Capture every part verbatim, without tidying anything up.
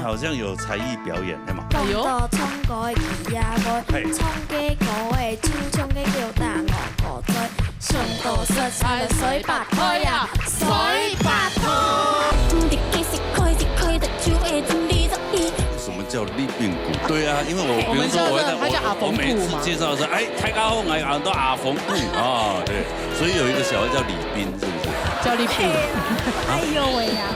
好像有才艺表演，是吗？哎呦。講到唱歌个佢也會，嘿。唱个歌个就唱个叫大我古錐，上到色彩个水白開啊，水白開。你其實開一開就就會真理作意。什么叫立髌骨？对啊，因为我我们比如说我叫做它叫阿我我每次冯骨嘛介绍说，哎，大家好，我叫阿冯骨啊，对，所以有一个小孩叫李斌，是不是？叫立髌。哎呦喂呀！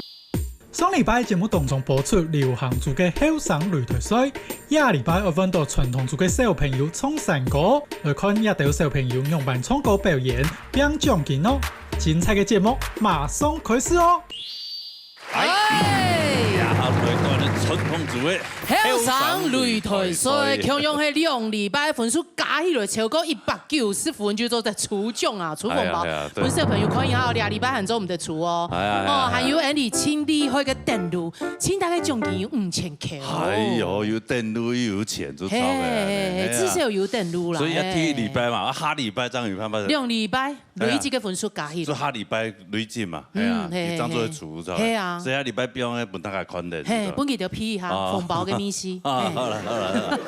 上禮拜節目當中播出流行組个後生擂台賽，這禮拜愛換到傳統組个小朋友唱山歌，來看這兜小朋友仰般唱歌表演，拚獎金哦！精彩个節目馬上開始哦！哎呀，好，來到咱傳統組个後生擂台賽，共樣係兩禮拜分數加起來超過一百九十分，就做得抽獎啊，抽紅包。哎呀哎呀對分小朋友看一下哦，兩禮拜還做毋得抽哦。哎呀哎呀哦，還有Andy盡厲害个等路，盡大个獎金有五千塊哦。哎呦，有等路又有錢，就超嘿，美啊！至少有等路啦。所以要第一禮拜嘿。嘛，啊下禮拜張雨盼拜兩禮拜累積个分數加起來，就下禮拜累積嘛，哎呀，嗯嘿你當做主，知道吧？嘿啊所以下禮拜表演分大家看的，嘿，知道吧分佢條皮哈，哦紅包个利息。啊，嘿好了好了好了，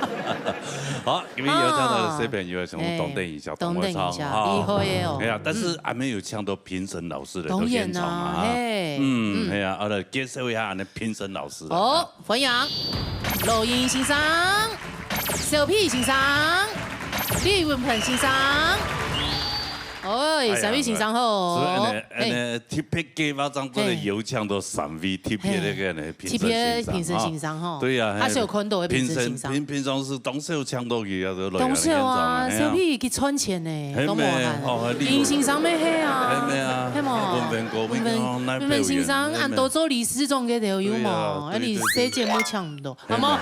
好，今天有聽到的小朋友，想要動等一下，動等一下，動動唱厲害的哦。哎呀，但是還沒有請到評審老師的，當然啦，都現場啊。嘿，嗯，哎呀，好了，介紹一下俺的評審老師啊。好，歡迎羅英先生、小皮先生、李文鵬先生。哎，哎呀三位先生好。所以呢，哎，呢特別計劃當中的有請到三位特別那個呢評審先生特別評審先生吼。啊對呀，啊，小看到的評審先生。平平常時當少請到佢啊，都來當少啊，現場啊小皮去賺錢呢，嘿都無閒。哦，英先生咩係啊，係咩啊？係無？文文哥，文文文文文先生，俺都做理事長个都有無？對啊啊，你這節目搶毋到，好無？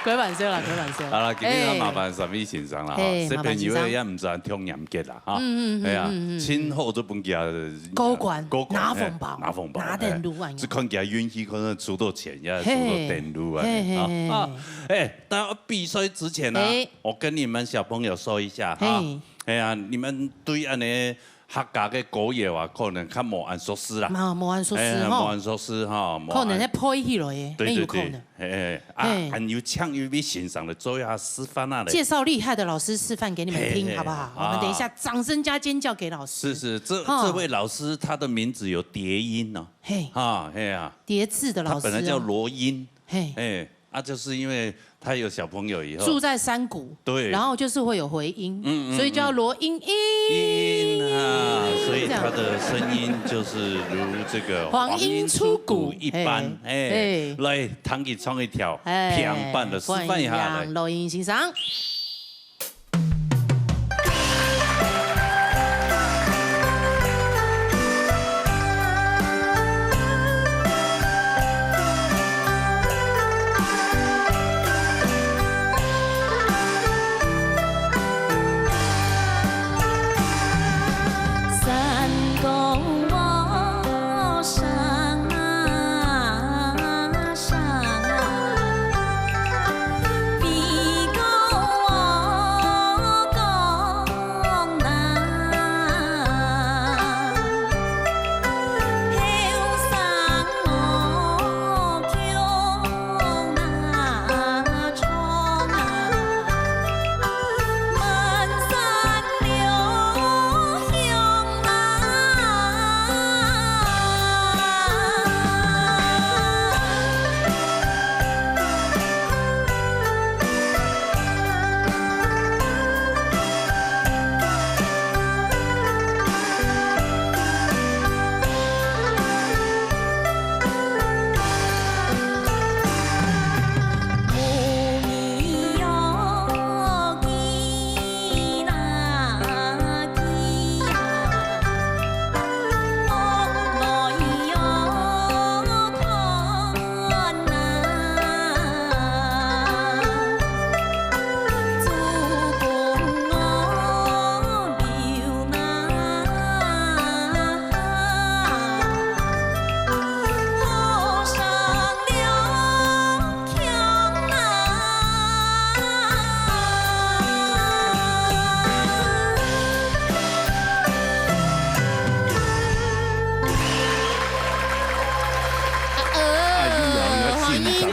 開玩笑啦，開玩笑。好啦，今日麻煩三位先生啦，哎哈，小朋友麻煩先生也毋知聽嚴格啦，哈，嗯嗯嗯哎呀嗯嗯，今後就分佢過關過關拿紅包哎拿紅包，拿等路啊哎只看佢運氣，可能抽到錢呀，抽嘿到等路啊，嘿嘿嘿啊啊，哎，但比賽之前呢哎，我跟你們小朋友說一下哈嘿，哎呀，你們對恁呢客家个歌謠啊，可能較無恁熟悉啦，嘛無恁熟悉哎，無吼，恁熟悉哈，無恁可能係背起來的，對對對也有可能。，哎啊嘿，還有請一位先生來做一下示範啊嘞。介紹厲害的老師示範給你們聽，嘿嘿好不好？啊我們等一下掌聲加尖叫給老師。是是，這哈這位老師他的名字有疊音哦，嘿，哈，嘿啊，疊字的老師哦，他本來叫羅音，嘿，哎，啊，就是因為他有小朋友以後，住在山谷，對然後就是會有回音，嗯嗯所以叫羅音音。音啊，所以這樣他的聲音就是如這個黃鶯出谷一般，嘿哎嘿，來，聽佢唱一條哎平板的示範一下來歡迎。羅音先生。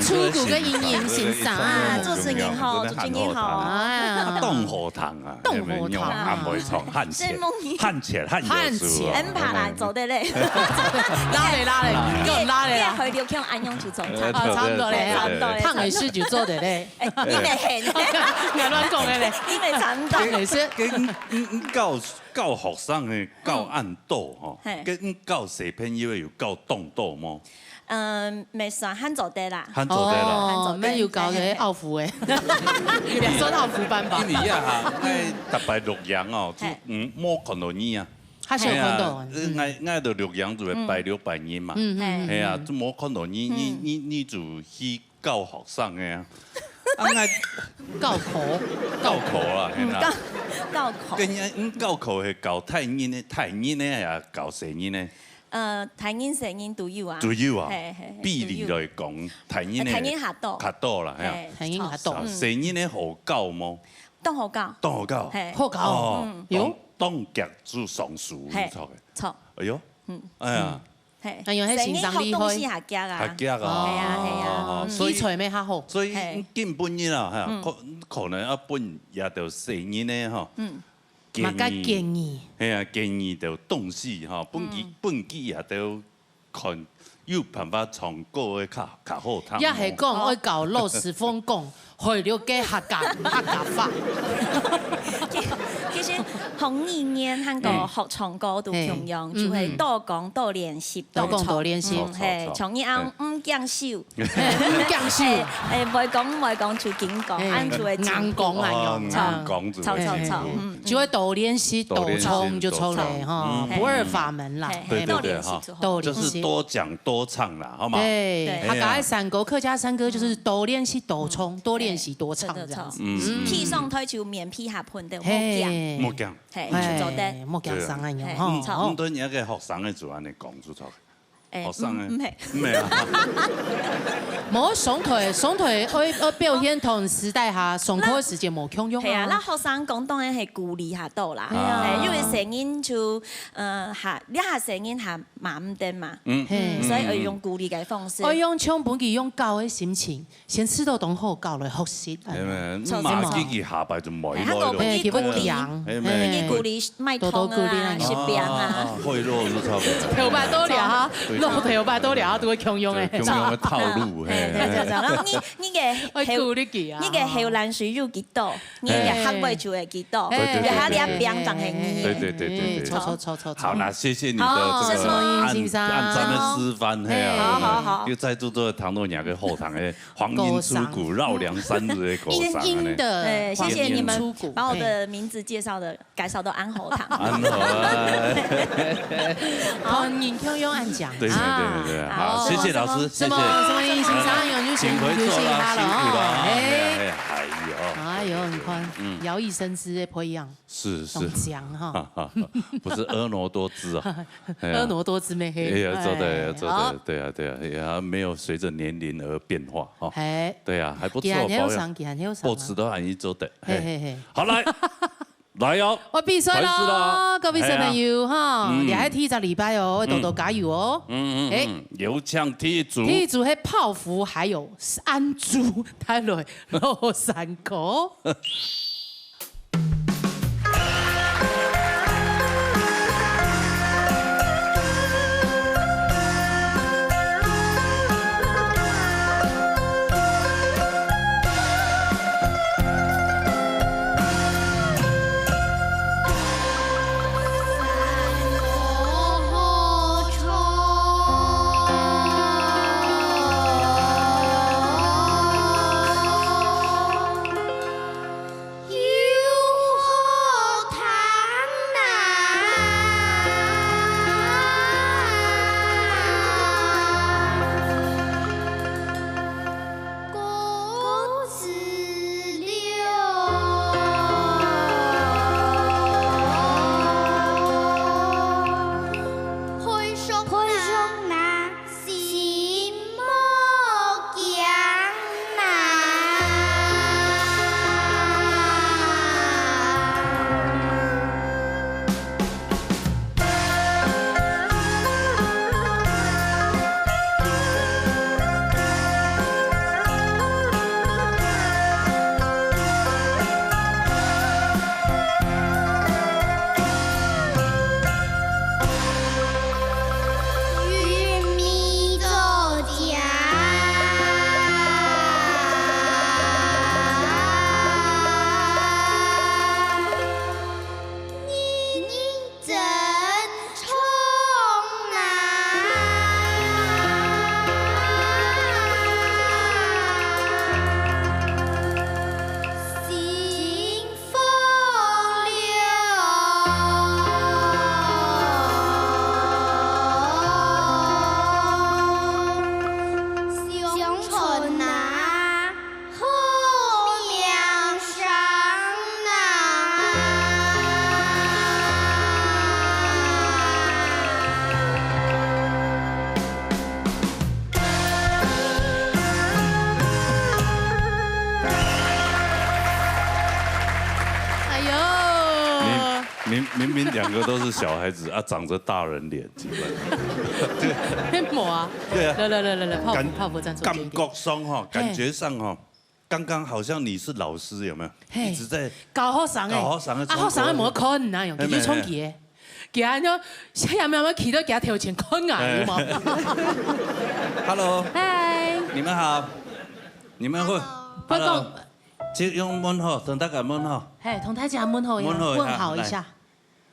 出古个英英先生啊，主持人好，主持人好。哎呀，當好聽啊，當好聽啊。暗暝唱，漢奸，漢奸，漢奸，漢奸。恩帕拉做得嘞。拉嘞，拉嘞，給我拉嘞啦。你的流腔恁樣就做得。啊，差不多嘞，差不多嘞，燙也是就做得嘞。哎，你也很，你亂講的嘞。你也差不多。燙也是。跟，嗯，嗯，教，教學生的教恁多吼，嘿。跟教小朋友的有教當多無？ 嗯，毋算，還做得啦。還做得啦。哦，還做得。沒有搞个奧福欸，也算奧福班吧。因為呀哈，𠊎逐擺錄影哦，就，嘿。嗯，無看到你啊。還是有看到啊。哎呀，𠊎，𠊎就錄影就會拜六拜日嘛。嗯，嗯，嗯。哎呀，就無看到你，你，你，你就去教學生个啊。啊，𠊎教課。教課啦，嘿啦。教，教課。跟人，嗯，教課係教大人个，大人个呀，教細人个。 呃，大人細人都有啊。都有啊。嘿，嘿，嘿，比例來講，都有。大人个，呃，大人較多。較多啦，嘿啊。嘿。大人較多。啊，嗯。細人个好教無？當好教。當好教。嘿。好教哦。哦，嗯。有。當，當遽就上手，嘿，著个。著。哎喲，嗯。哎呀。嗯。嘿。哎喲，彼先生厲害。細人學東西較遽啊。較遽啊。哦。嘿啊，嘿啊。哦，嗯。所以，題材乜較好。所以，嘿。今晡日啊，哈，嗯。可，可能愛分這兜細人个吼，嗯。 建議。麼个建議？係啊，建議就東西吼，分佢，嗯。分佢也都看有辦法唱歌个較，較好聽。也係講，哦。愛教老師傅講，會了解客家，客家話。其，其實學語言還過學唱歌都共樣，嗯。就係多講、多練習、多講、多練習。嗯，係，像你恁，嗯，講笑。 嘿，講笑。哎，哎，毋會講，毋會講，就緊講，嘿，恁就會進步。硬講啊，哦，用硬講就會進步。著，著，著，嗯，嗯。就會多練習，多練習，多唱就出來，多唱。吼，嗯。不二法門啦。嘿，嘿，對，對，對，多練習就好。哈。多練習。就是多講多唱啦，好嗎？對，對。客家个山歌，客家山歌就是多練習多唱，嗯。多練習多唱這樣子。對，著，著，著。嗯，嗯。企上台就面皮下噴的，莫驚。嘿。莫驚。嘿，就做得。嘿，莫驚傷啊，嘿，吼。嗯，著。毋對，你那個學生个就恁樣講出來。 哎，學生个。嗯，嗯，嘿。毋係啊。無，上台，上台愛，愛表現同時代下，上課个時間無共樣啊。係啊，該學生講當然係鼓勵較多啦。係啊。哎，因為細人就，呃，下，這下細人還慢等嘛。嗯。嘿。嗯，所以愛用鼓勵个方式。愛用像本佢用教个心情， 先試著當好教來學習，哎，著，著。罵佢，佢下擺就毋會來了。哎，佢會聽。哎，你鼓勵莫動啊，多多鼓勵啊。食餅啊。啊，會咯，就差不多。頭擺到了哈，對，對。老頭擺到了哈，都會共樣个。對，共樣个套路，嘿。哎，著，著，著。然後你，你个，愛鼓勵佢啊。你个後欄水有幾多？ 你个客話就會幾多，嘿，對，對，對，你下這餅正係你个。對，對，對，對，對。著，著，著，著，著。好，那謝謝你的這個好，謝謝先生。暗，暗讚的示範，嘿啊，好，好，好。又再度做唐若雅个後堂，哎，黃鶯出谷，繞梁三日的後堂，哎。對，謝謝你們把我的名字介紹得，介紹到恁好聽。恁好啊。好，你共樣恁講。對，對，對，對，啊，好，好，謝謝老師，什麼，謝謝。什麼，先生，有，有請，請回座啦，有請他了哦。辛苦了啊。哎。哎，哎，哎呦。哎呦，你看，嗯。搖曳生姿的培養。 是，是。當強哈。不是婀娜多姿啊。哎呀。婀娜多姿咩？哎呀，做得，哎，做得，好。對啊，對啊，也沒有隨著年齡而變化哈。嘿。對啊，還不錯，佢還後生，保養，佢還後生啊。保持都還一做得，嘿，嘿，嘿。好，來，來哦，我比賽咯，開始咯。各位小朋友哈，哎呀。嗯。這下第一隻禮拜哦，愛多多加油哦。嗯，嗯，嗯，哎。嗯，有請第一組。第一組係泡芙，還有安珠，帶來老山歌。明明两个都是小孩子啊，长着大人脸，奇怪。面膜啊。对啊来来来来来，泡芙感泡芙站出感近一点。觉上哈，感觉上哈，刚刚好像你是老师有没有？嘿一直在搞好上哎，搞好上的啊，好上哎，莫看哪样，嘿你就冲击。给他就，小杨苗苗起到给他头前看啊，有吗？ Hello，嗨，你们好，你们会会讲，就用问候，同大家问候。嘿，同大家问候一下，问候一下问好一下。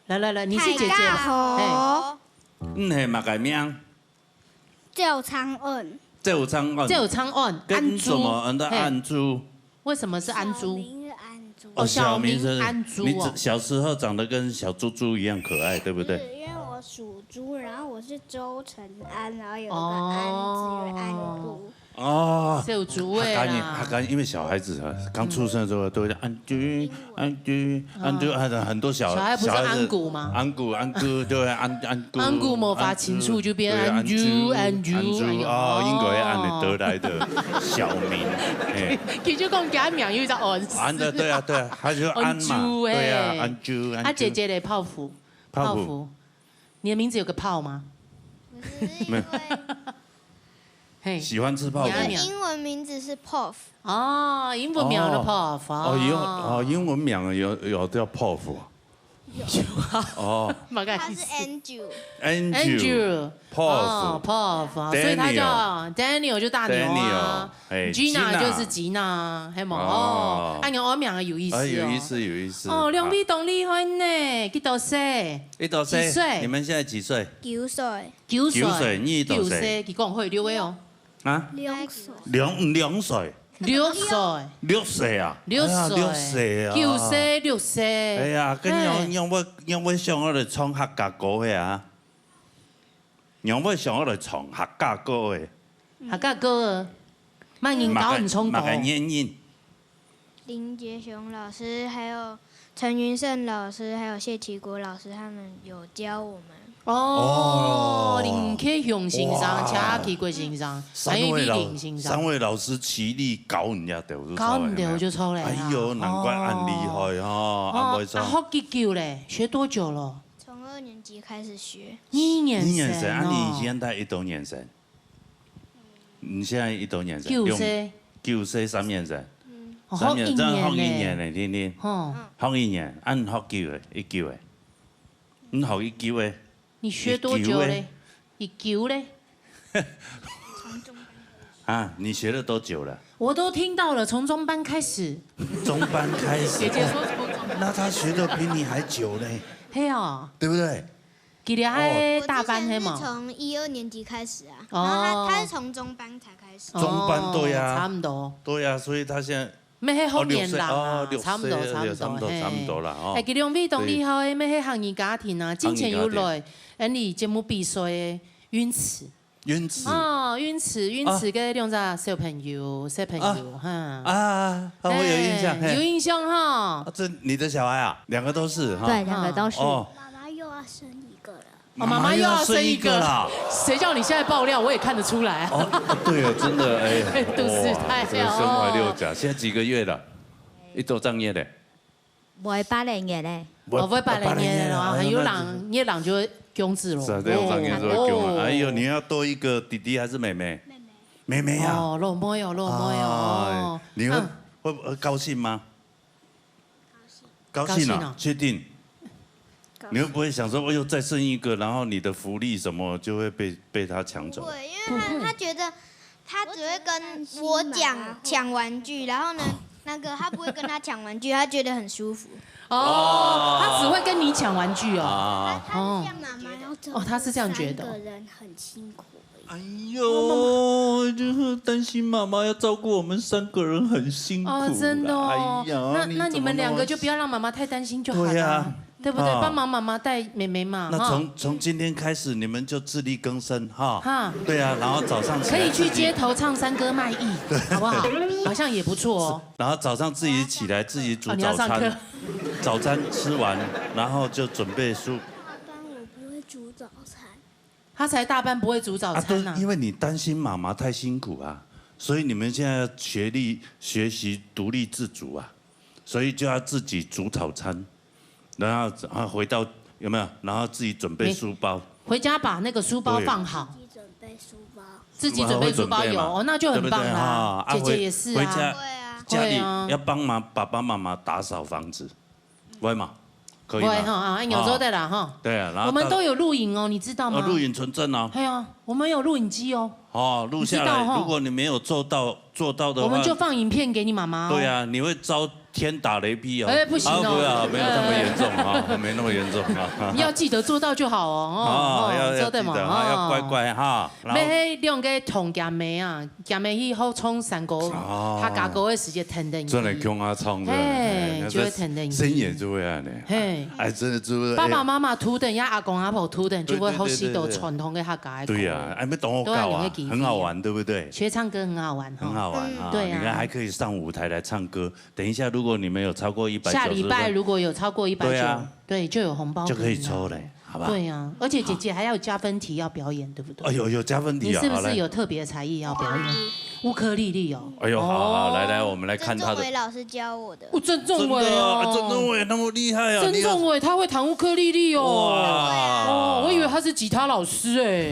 来来来，你是姐姐大家嘛？好，你系么个名？赵昌恩，赵昌安。这有长按，跟按珠什么？嗯，的嘿按珠。为什么是按珠？小名是安珠。哦小名是安珠哦你只小时候长得跟小猪猪一样可爱，对不对？是因为我属猪，然后我是周成安，然后有一个安字，哦因为安珠。哦，是有主位他敢，啦他。敢，因为小孩子啊，刚出生的时候都会讲安珠，安珠，安珠，很多小小孩不是小孩子安古吗？安古安古就会安安古，安古魔法情书就变对安珠安珠安珠哎呦哦，英国也安得来的小名，哎，其实讲给他名有一张哦，安的对啊对啊，他就安嘛，安珠哎对啊，安珠安珠。啊，姐姐嘞，泡芙，泡芙芙，你的名字有个泡吗？没有嘿，喜欢吃泡芙你。要英文名字是 Puff，哦，英文名的泡芙哦，有哦，英文名有有叫泡芙啊。哦，马盖他是 Andrew。 Andrew Andrew 泡哦芙。泡芙，所以他叫 Daniel 就大牛啊 Daniel，哎，Gina Gina 就是吉娜，嘿嘛哦哦，哎，你的名有意思哦，哎，有意思，有意思。哦，两位当厉害呢，几多岁？一多岁，几岁你们现在几岁？九岁，九岁，九岁你几多岁九岁，佢讲会六个哦，啊，两岁，两两岁，六岁，六岁啊，六岁，哎呀六岁啊，九岁，六岁，哎呀，跟你哎仰仰会仰会想要来唱客家歌个啊，仰会想要来唱客家歌个，客家歌，慢音高，你冲高么个。原因？林杰雄老师，还有陈云胜老师，还有谢启国老师，他们有教我们。哦，林克雄先生、哇谢启国先生，还有李三位老林先生。三位老师齐力搞人家豆腐搞唔到就出来啊哎呦，难怪恁厉害哈，哦阿妹，啊，学几久嘞？学多久了？从二年级开始学，一年一年生啊，哦你现在一多年生？你现在一多年生？九岁，九岁三年生，哦三年生学一学一年嘞年嘞，天天吼，学一年，啊，你学久嘞，一久嘞，你学一久嘞，你学多久嘞？一久嘞？啊，你学了多久了？我都听到了，从中班开始。中班开始，姐姐说从中班，那他学的比你还久嘞，嘿哦，对不对？给你还大班黑嘛我之前是？从一二年级开始啊，哦然后他他是从中班才开始。中班对呀哦差不多。对呀，所以他现在咩係好年人啊哦六歲哦，六歲差不多，差不多，差不多嘿。差不多啦哦哎，佢兩位當厲害，咩係客語家庭啊，之前有來，俺哋節目比賽个韻慈。韻慈哦，韻慈，韻慈个兩隻小朋友，小朋友哈。啊，啊，我有印象，哎有嘿，印象哈啊。这你的小孩啊，两个都是哈，对，两个都是。哦，妈妈又要生一个了。哦妈妈又要生一个了，啦。谁叫你现在爆料，我也看得出来啊。哦，哦对哦，真的哎，都是太哇这个身怀六甲，现在几个月了？一周正月嘞？我八零年嘞，哦，不会八零年了啊，哎呦还有人，你人就会降子了。是啊，对，有正月就会降哦了。哎呦，你要多一个弟弟还是妹妹？妹妹。妹妹啊。哦，老妹哦，老妹哦哎。你会嗯会不会高兴吗？高高兴哦兴啊，确定？你会不会想说，哎呦，再生一个，然后你的福利什么就会被被他抢走？对，因为他他觉得他只会跟我讲抢玩具，然后呢，那个他不会跟他抢玩具，他觉得很舒服。哦，他只会跟你抢玩具哦。啊，他是这样，妈妈要照顾哦他是这样觉得三个人很辛苦。哎呦，就是担心妈妈要照顾我们三个人很辛苦啦。哦，真的哦。哎呀，那那你们两个就不要让妈妈太担心就好了，对呀对不对？啊帮忙妈妈带妹妹嘛。哈那从从今天开始，你们就自力更生哈。哈对啊，然后早上起来可以去自己街头唱山歌卖艺，好不好？好像也不错哦。然后早上自己起来，自己煮哦你要早餐，上课早餐吃完，然后就准备书。大班我不会煮早餐。他才大班不会煮早啊，都餐呐、因为你担心妈妈太辛苦啊，所以你们现在要学历学习独立自主啊，所以就要自己煮早餐，然後啊回到有沒有？然後自己準備書包，回家把那個書包放好，自己準備書包。自己準備書包有哦，那就很棒啦。姐姐也是啊，家裡要幫忙爸爸媽媽打掃房子，會嗎？可以嗎？會哈啊，有做的啦哈。對啊，然後我們都有錄影哦，你知道嗎？錄影存證哦。哎呀，我們有錄影機哦。哦，錄下來，如果你沒有做到做到的話，我們就放影片給你媽媽。對啊，你會遭天打雷劈哦。哎，不行哦。不要，沒有那麼嚴重啊，沒那麼嚴重啊。你要記得做到就好哦。哦，要要記得哈，要乖乖哈。買迄兩個糖鹹的啊，鹹的去好創山歌，客家歌的時節，等等。真的共下唱的，嘿，就會等等。聲音就會安呢。嘿，哎，真的就會。爸爸媽媽聽等，呀阿公阿婆聽等，就會好識到傳統的客家歌。對呀，哎，沒懂我搞啊，很好玩，對不對？學唱歌很好玩，很好玩啊。對啊，你看還可以上舞台來唱歌。等一下，如果你們有超過一百，下禮拜如果有超過一百九，對啊，對，就有紅包就可以抽嘞。 好吧？对啊，而且姐姐还要有加分题要表演，对不对？哎呦，有加分题啊！你是不是有特别才艺要表演？乌克丽丽哦。哎呦，好好好，来来，我们来看她的。伟老师教我的。哦，郑仲伟哦，郑仲伟那么厉害啊！郑仲伟他会弹乌克丽丽哦。哇哦，我以为他是吉他老师哎。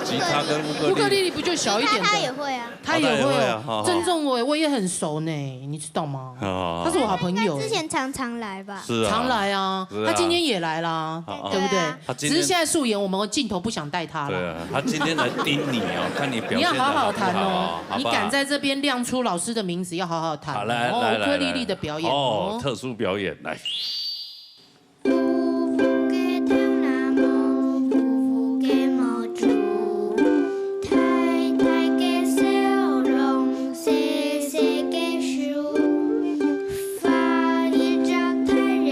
吉他跟乌克丽乌克丽丽不就小一点的？他也会啊。他也会哦。郑仲伟我也很熟呢，你知道吗？哦，他是我好朋友。之前常常来吧？是啊，常来啊，他今天也来啦，对不对？他今天只是现在素颜，我们镜头不想带他了。对啊，他今天来盯你哦，看你表现你要好好谈哦，好不好？你敢在这边亮出老师的名字，要好好谈。好，来哦来来，乌克丽丽的表演哦，特殊表演来。 有福个头那毛，有福个目珠，大大个笑容，細細个手，發一隻大人，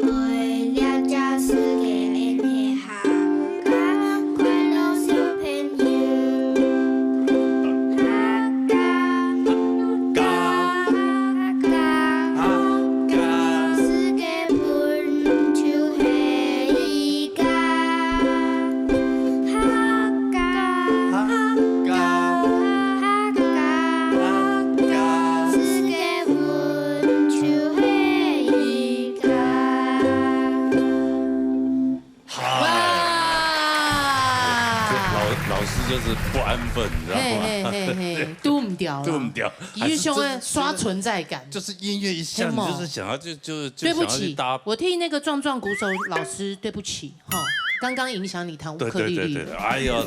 愛這隻世界，恩係客家快樂小朋友。客家，客家，世界 哇！老老师就是不安分，你知道吗？嘿嘿嘿嘿，堵毋掉啦，堵毋掉，你就想要刷存在感。就是音乐一下，你就是想要就就是就对不起想要去搭，我替那个壮壮鼓手老师对不起哈，刚刚影响你弹乌克丽丽。对对对对，哎呦，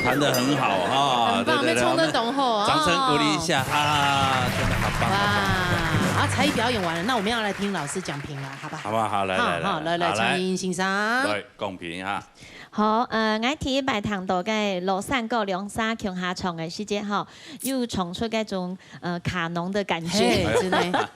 弹得很好哈，很棒，对对对被冲得懂吼，掌声鼓励一哦。下啊，真的好棒。哇，好棒啊，才艺表演完了，那我们要来听老师讲评了，好不好？好不好？好，来来来，好，来来，好陈英先生。来公平哈。好，呃，𠊎第一擺聽到个老山歌兩儕共下唱个時節吼，又唱出該種呃卡農的感覺，嘿，真的，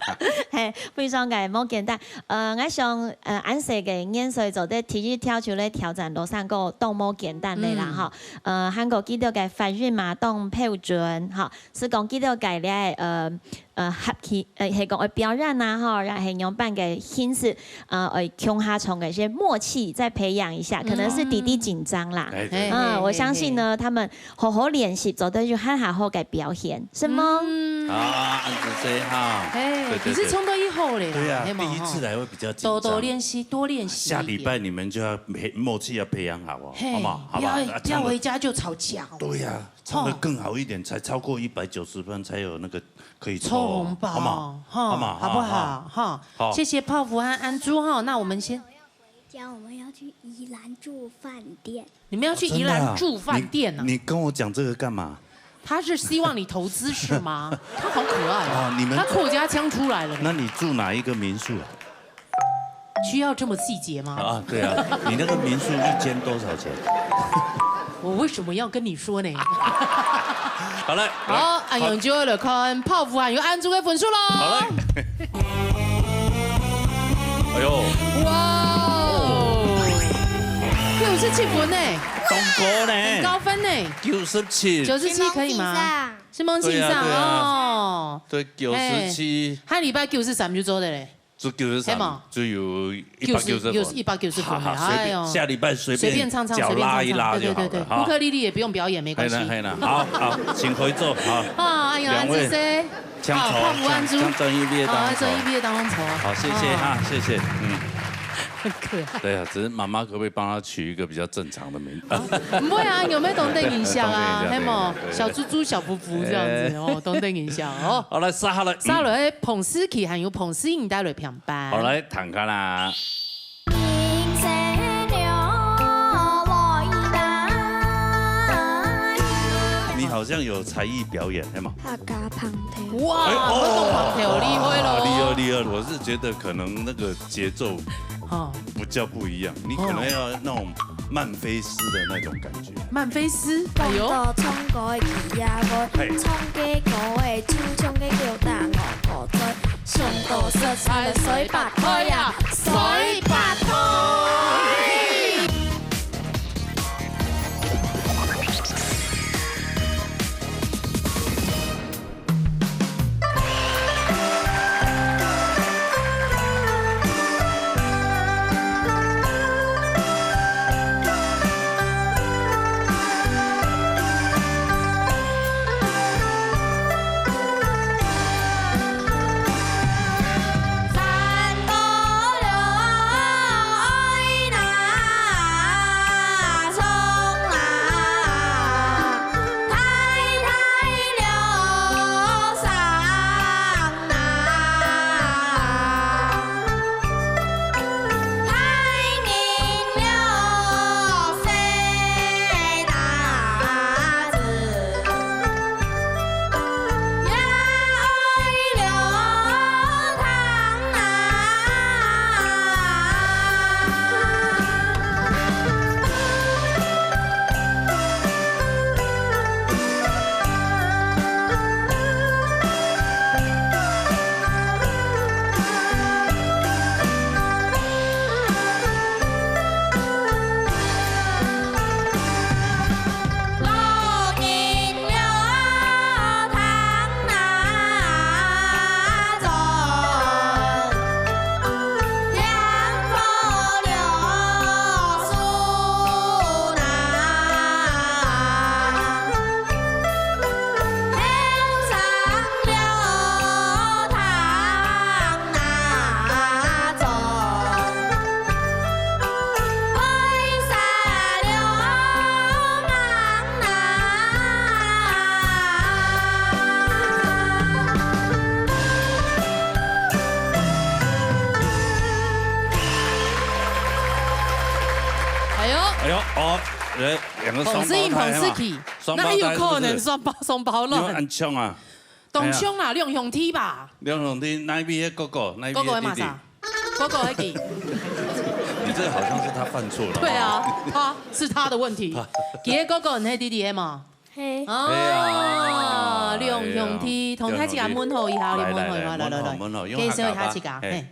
嘿，非常个無簡單。呃，𠊎想呃恁細个年歲做得第一條就來挑戰老山歌，當無簡單个啦吼。呃，還過佢兜个發音嘛當標準吼，係講佢兜个咧呃呃合氣呃係講愛表演啊吼，然後係仰般个形式，呃愛共下唱个一些默契再培養一下，可能是弟弟緊張啦。哎，對嗯，我相信呢，他們好好練習，做得有很好个表現，是嗎？嗯，啊，安子C哈，哎对，对你是冲到一后嘞啦，对呀，嘿嘛第一次来会比较紧张。多多练习，多练习一点。下礼拜你们就要培默契要培养好哦，嘿好不好？好不好？不要啊唱得要回家就吵架哦。对呀，唱得更好一点，才超过一百九十分，才有那个可以抽哦抽红包，好吗？哈，好吗？好不好？哈，好谢谢泡芙和安珠哈。那我们先，讲我们要去宜兰住饭店。你们要去宜真的啊兰住饭店呢你？你跟我讲这个干嘛？他是希望你投资是吗？他好可爱哦，啊你们他客家腔出来了呢。那你住哪一个民宿啊？需要这么细节吗？啊，对啊，你那个民宿一间多少钱？我为什么要跟你说呢？好嘞，来好，俺用就来看泡芙还有安珠的分数喽。好嘞。哎呦，哇哦，六十七分呢，中国呢？很高分呢，九十七，九十七可以吗？吗？是蒙先生对呀对呀哦。对，九十七，下礼拜九十三就做得嘞。就九十三，係嗎？就有一百九十分。九十，有一百九十分了，好，好，隨便，哎呦。下禮拜隨便隨便唱唱，腳拉一拉就好了，隨便唱唱，對，對，對，對。哈。烏克麗麗也不用表演，沒關係。係啦，係啦，好，好，請回座，好。啊，哎呀，兩位，恁仔細。請坐，好，換我恁仔。請，請轉去位當中坐。好，轉去位當中坐。好，謝謝哈，哦。謝謝，嗯。很可愛。對啊，只是媽媽可不可以幫她取一個比較正常的名字？哦，毋會啊，有沒有當得人惜啊？當得人惜，係無？當得人惜，對，對，對。小豬豬、小福福這樣子，哎。哦，當得人惜哦。好，來，續下來。續下來，彭思琪還有彭思穎帶來評判。好，來，聽看啦。你好像有才藝表演，係嗎？客家捧頭。哇，哎，哦，會講捧頭，厲害咯。厲害，厲害。我是覺得可能那個節奏哦。比較不一樣，你可能要那種曼菲斯的那種感覺。曼菲斯，哎呦。講到唱歌个技啊，嘿。唱个歌个，就唱个叫大我古錐，上到色彩个水八開啊，水八開。哎呦，哎呦，哦，來，兩個雙胞胎嘛。彭思穎、彭思琪，雙胞胎是不是？哪有可能雙胞，雙胞卵？你們恁像啊？當像啊，哎呀。兩兄弟吧？兩兄弟，哪一位的哥哥，哪一位的弟弟？哥哥的嘛啥？哥哥的弟。你這好像是他犯錯了。對啊，他，是他的問題。他。佢个哥哥，你个弟弟係嘛？ 嘿。哦，哎呀，兩兄弟，哎呀，同大家問候一下，兩兄弟。問候一下，來，來，來，來，來，來，問候，問候，用客家話。介紹一下自家，嘿。嘿。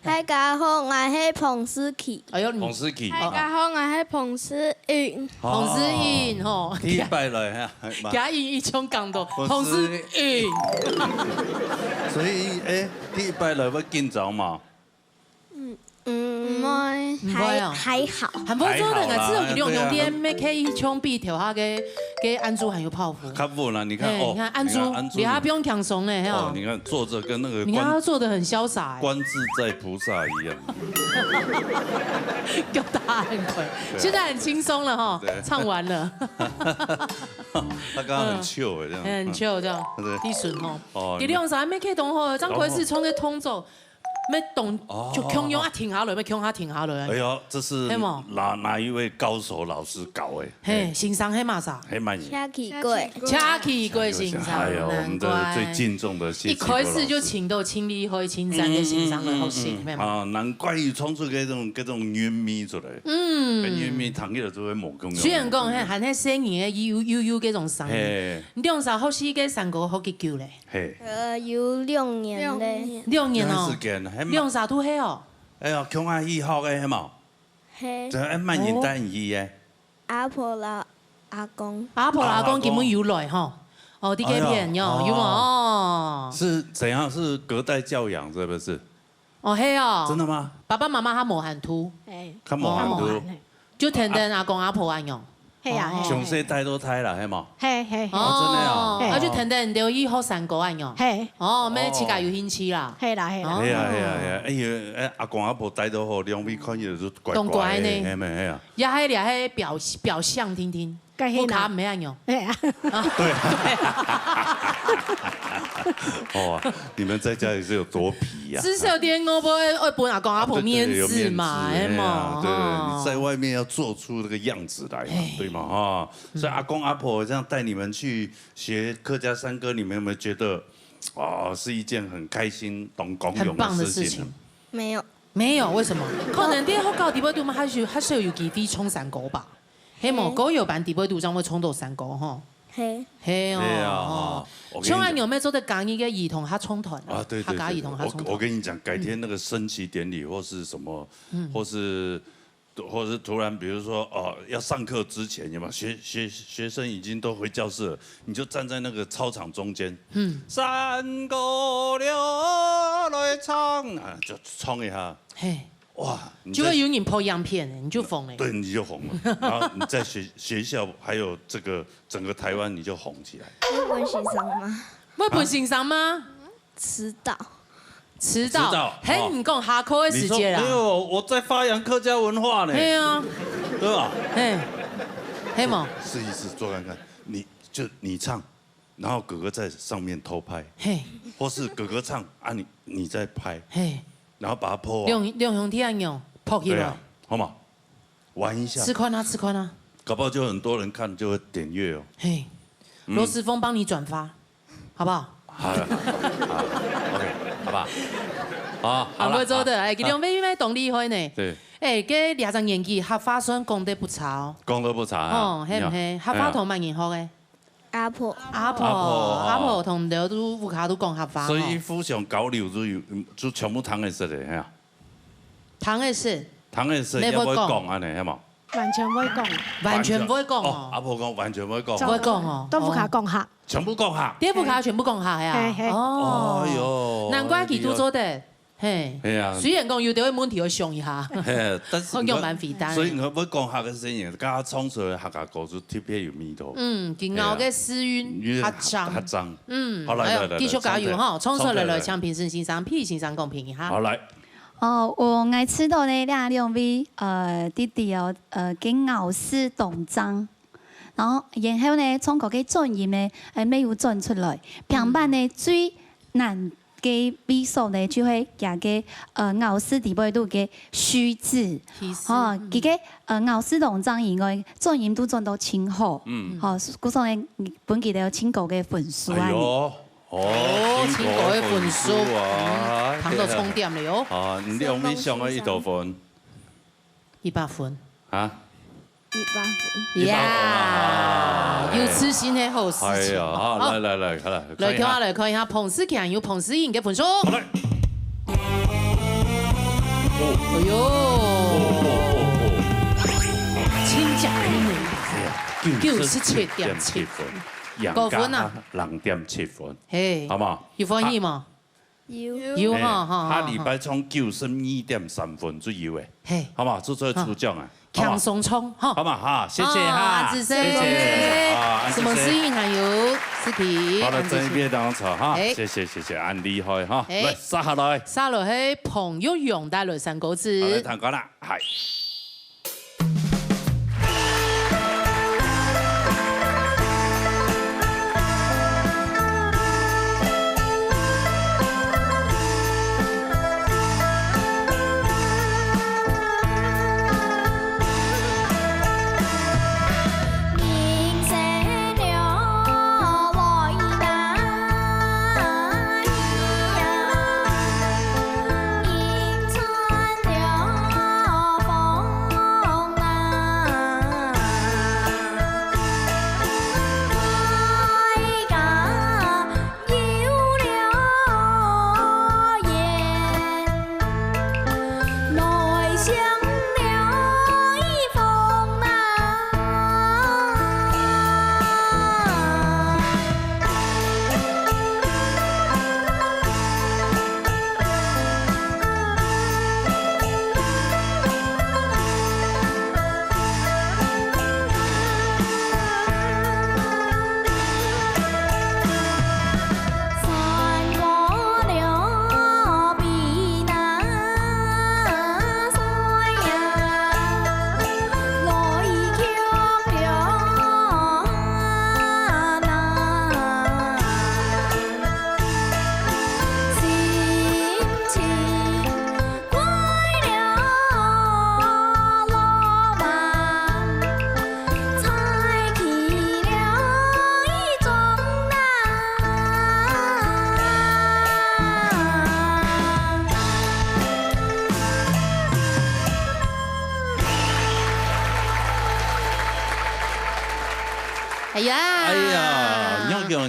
大家好，𠊎係彭思琪。哎喲，你彭思琪。大家好，𠊎係彭思穎。哦。彭思穎，吼。第一擺來哈，還蠻。佢已經講到彭思穎。彭思穎。所以，哎，第一擺來會緊張嗎？ 嗯，嗯，毋會，毋會哦。還，還好。還毋錯呢，還好啦，佢兩兄弟，對啊。乜可以相比頭下个，个安珠還有泡芙。較穩啦，你看，嘿，哦，你看安珠，你看安珠，你看他不用輕鬆呢，哦，吼。你看坐著跟那個觀，你看他坐得很瀟灑欸。觀自在菩薩一樣。夠大很快，對。現在很輕鬆了哈，對。唱完了。他剛剛很chill欸，這樣。嗯。很chill這樣，對。滴水吼。哦，佢兩儕乜可以同好，這樣可以是唱个動作。 乜動，哦。就共樣啊停下來，乜共下停下來。哎喲，這是係無？哪，哪一位高手老師教的？嘿，嘿。先生係麼儕？係麼人？車啟貴。車啟貴先生，哎喲，我們的最敬重的謝啟貴老師。難怪。一開始就請到盡厲害、盡讚个先生來學習，嗯，嗯，嗯，嗯。係無？啊，難怪佢唱出這種，這種韻味出來。嗯。跟韻味聽起來就會無共樣。雖然講，嘿，還係細人个悠，悠悠這種聲音。嘿。你兩儕學習个山歌學幾久咧？ 嘿。呃，有兩年咧。兩年。兩年哦。兩年時間，還蠻，兩儕都係哦。哎呀，共下去學个，係無？嘿。這，哎，麼人帶你去个？阿婆摎阿公。阿婆摎阿公，阿公。今晡有來吼。哦，在這片，哎呀，有，有無？哦。哦。是怎樣？是隔代教養，是不是？哦，係哦。真的嗎？爸爸媽媽較無閒度。哎，較無閒度。無閒，嘿。就跈等阿公阿婆恁樣。係啊，哦。係啊，係啊。從細帶到大啦，係無？係，係，係。哦，真的啊。係。啊，就跈等你兜去學山歌恁樣。係。哦，乜自家有興趣啦。係啦，係啦。哦。係啊，係啊，係啊。哎呀，哎，阿公阿婆帶到好，兩位看起來就乖乖的，當乖呢。係咩，係啊。也係，也係表，表象定定。 該係啦。屋下毋係恁樣。係啊。對。哦，你們在家裡是有多皮呀？至少點我不會，會分阿公阿婆面子嘛，啊，對，對，有面子，係嘛？哎呀，對，哦。你在外面要做出那個樣子來嘛，哎。對嘛，哈？所以阿公阿婆這樣帶你們去學客家山歌，你們有沒有覺得，哦，是一件很開心、當光榮的事情呢？很棒的事情。沒有。沒有，為什麼？可能在學校裡背肚嘛，還是，還是有機會唱山歌吧？ 係無，嘿。歌謠班底背肚正會唱到山歌吼。嘿。係哦，係啊，吼。哦，我跟你講。像恁樣乜做得加入个兒童合唱團啊，啊，對，對，客家兒童合唱團。對，對。我，我跟你講，改天那個升旗典禮或是什麼，嗯。或是，或是突然，比如說，哦，要上課之前，有沒有？學，學，學生已經都回教室了，你就站在那個操場中間，嗯。山歌了來唱，啊，就唱一下。嘿。 哇，你在就會有人拍影片欸，你就紅欸。對，你就紅了。然後你在學，學校還有這個整個台灣，你就紅起來。會分先生嗎？會分先生嗎？遲到。遲到，遲到，嘿，哦。你講下課个時間啊。你說，沒有，我在發揚客家文化呢。嘿啊。對吧？嘿，嘿嘛。試一試，做看看。你就，你唱，然後哥哥在上面偷拍，嘿。或是哥哥唱啊，你，你在拍，嘿。然後把它po啊。兩，兩兄弟恁樣，拍起來。對啊，好嗎？玩一下。試看啊，試看啊。搞不好就很多人看，就會點閱哦。嘿，嗯。羅斯峰幫你轉發，好不好？好了，好了，好了，OK，好不好？好，好了，還會做得，好。哎，佢兩位應該當厲害呢。對。哎，該這隻年紀，客話算講得不差哦。講得不差啊。哦，係毋係？你好。客話同麼人學个？ 阿婆。阿婆，阿婆，哦。阿婆同你兜都屋下都講客話吼。所以互相交流就有，就全部聽得識个，係啊。聽得識。聽得識，也會講恁呢，係無？完全會講。完全會講哦。哦，阿婆講完全會講。會講哦。都屋下講客。全部講客。在屋下全部講客呀。嘿，嘿。哦。哎喲，難怪佢都做得。 嘿，係啊。雖然講有兜問題愛想一下，嘿，但是好用蠻肥大。所以你會講客个聲音，剛剛唱出來客家歌就特別有味道。嗯，佢咬个舌韻較正。較正。嗯，好，來，哎喲，來，來，繼續加油哈，唱出來，來，唱出來。請評審先生、P先生公平一下。好，來。哦，𠊎知道呢，這兩位，呃，弟弟哦，呃，佢咬字當正。 然後，然後呢，唱歌个轉音呢，呃，乜有轉出來。平板呢，最難个位所呢，就係佢个，呃，咬字底背肚个虛字。虛字，哦，嗯。佢个，呃，咬字當正以外，轉音都轉到盡好。嗯。哦，故所呢，分佢兜盡高个分數啊。哎喲，哦，哦，盡高个分數。盡高个分數啊。嗯，談到重點了喲。啊，你兩位想愛幾多分？一百分。啊？ 一百分。一百分啊。呀，有自信係好事情。哎呀，好，好。來，來，來，來，來，看一下。來，跳下來看一下，彭思琪還有彭思穎个分數。好，來。哦。哎喲。哦，哦，哦，哦。親家呢？哎呀，九十七點七分。九十七點七分。高分啊。人家零點七分。嘿。好不好？有歡喜嗎？啊。 有。有哈，哎，哈，哈，下禮拜唱九十二點三分就有誒。嘿。好嘛，就做得抽獎啊。好嘛。輕鬆衝，哈。好嘛，哈，謝謝哈。啊，子生，謝謝。啊，什麼事情還有事情？好了，這一邊當中哈，哎。謝謝，謝謝，恁厲害哈。哎。來，接下來。接下來係彭玉陽帶來山歌詞。好，來，聽歌啦，嗨。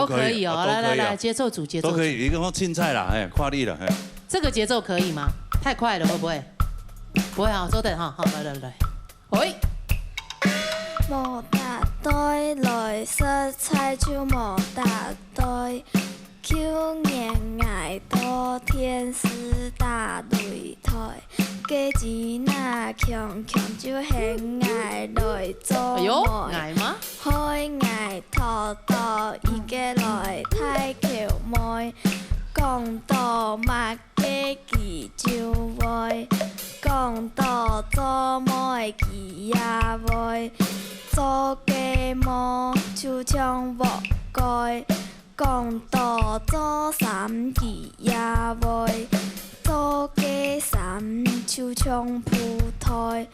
都可以哦，都可以啊，来来来，都可以啊。节奏组，节奏组。都可以，你跟我青菜啦，哎，跨力了，哎。这个节奏可以吗？太快了，会不会？不会啊，稍等哈，好，来来来，喂。無搭對，來食菜就無搭對。舊年𠊎到電視打擂台，該支那強強就喊𠊎來做哎呦，媒。矮吗？害𠊎討到一個來大舅妹，講到麼个佢就會，講到做媒佢也會，做个模就像活該，講到做衫佢也會，做个衫就像布袋，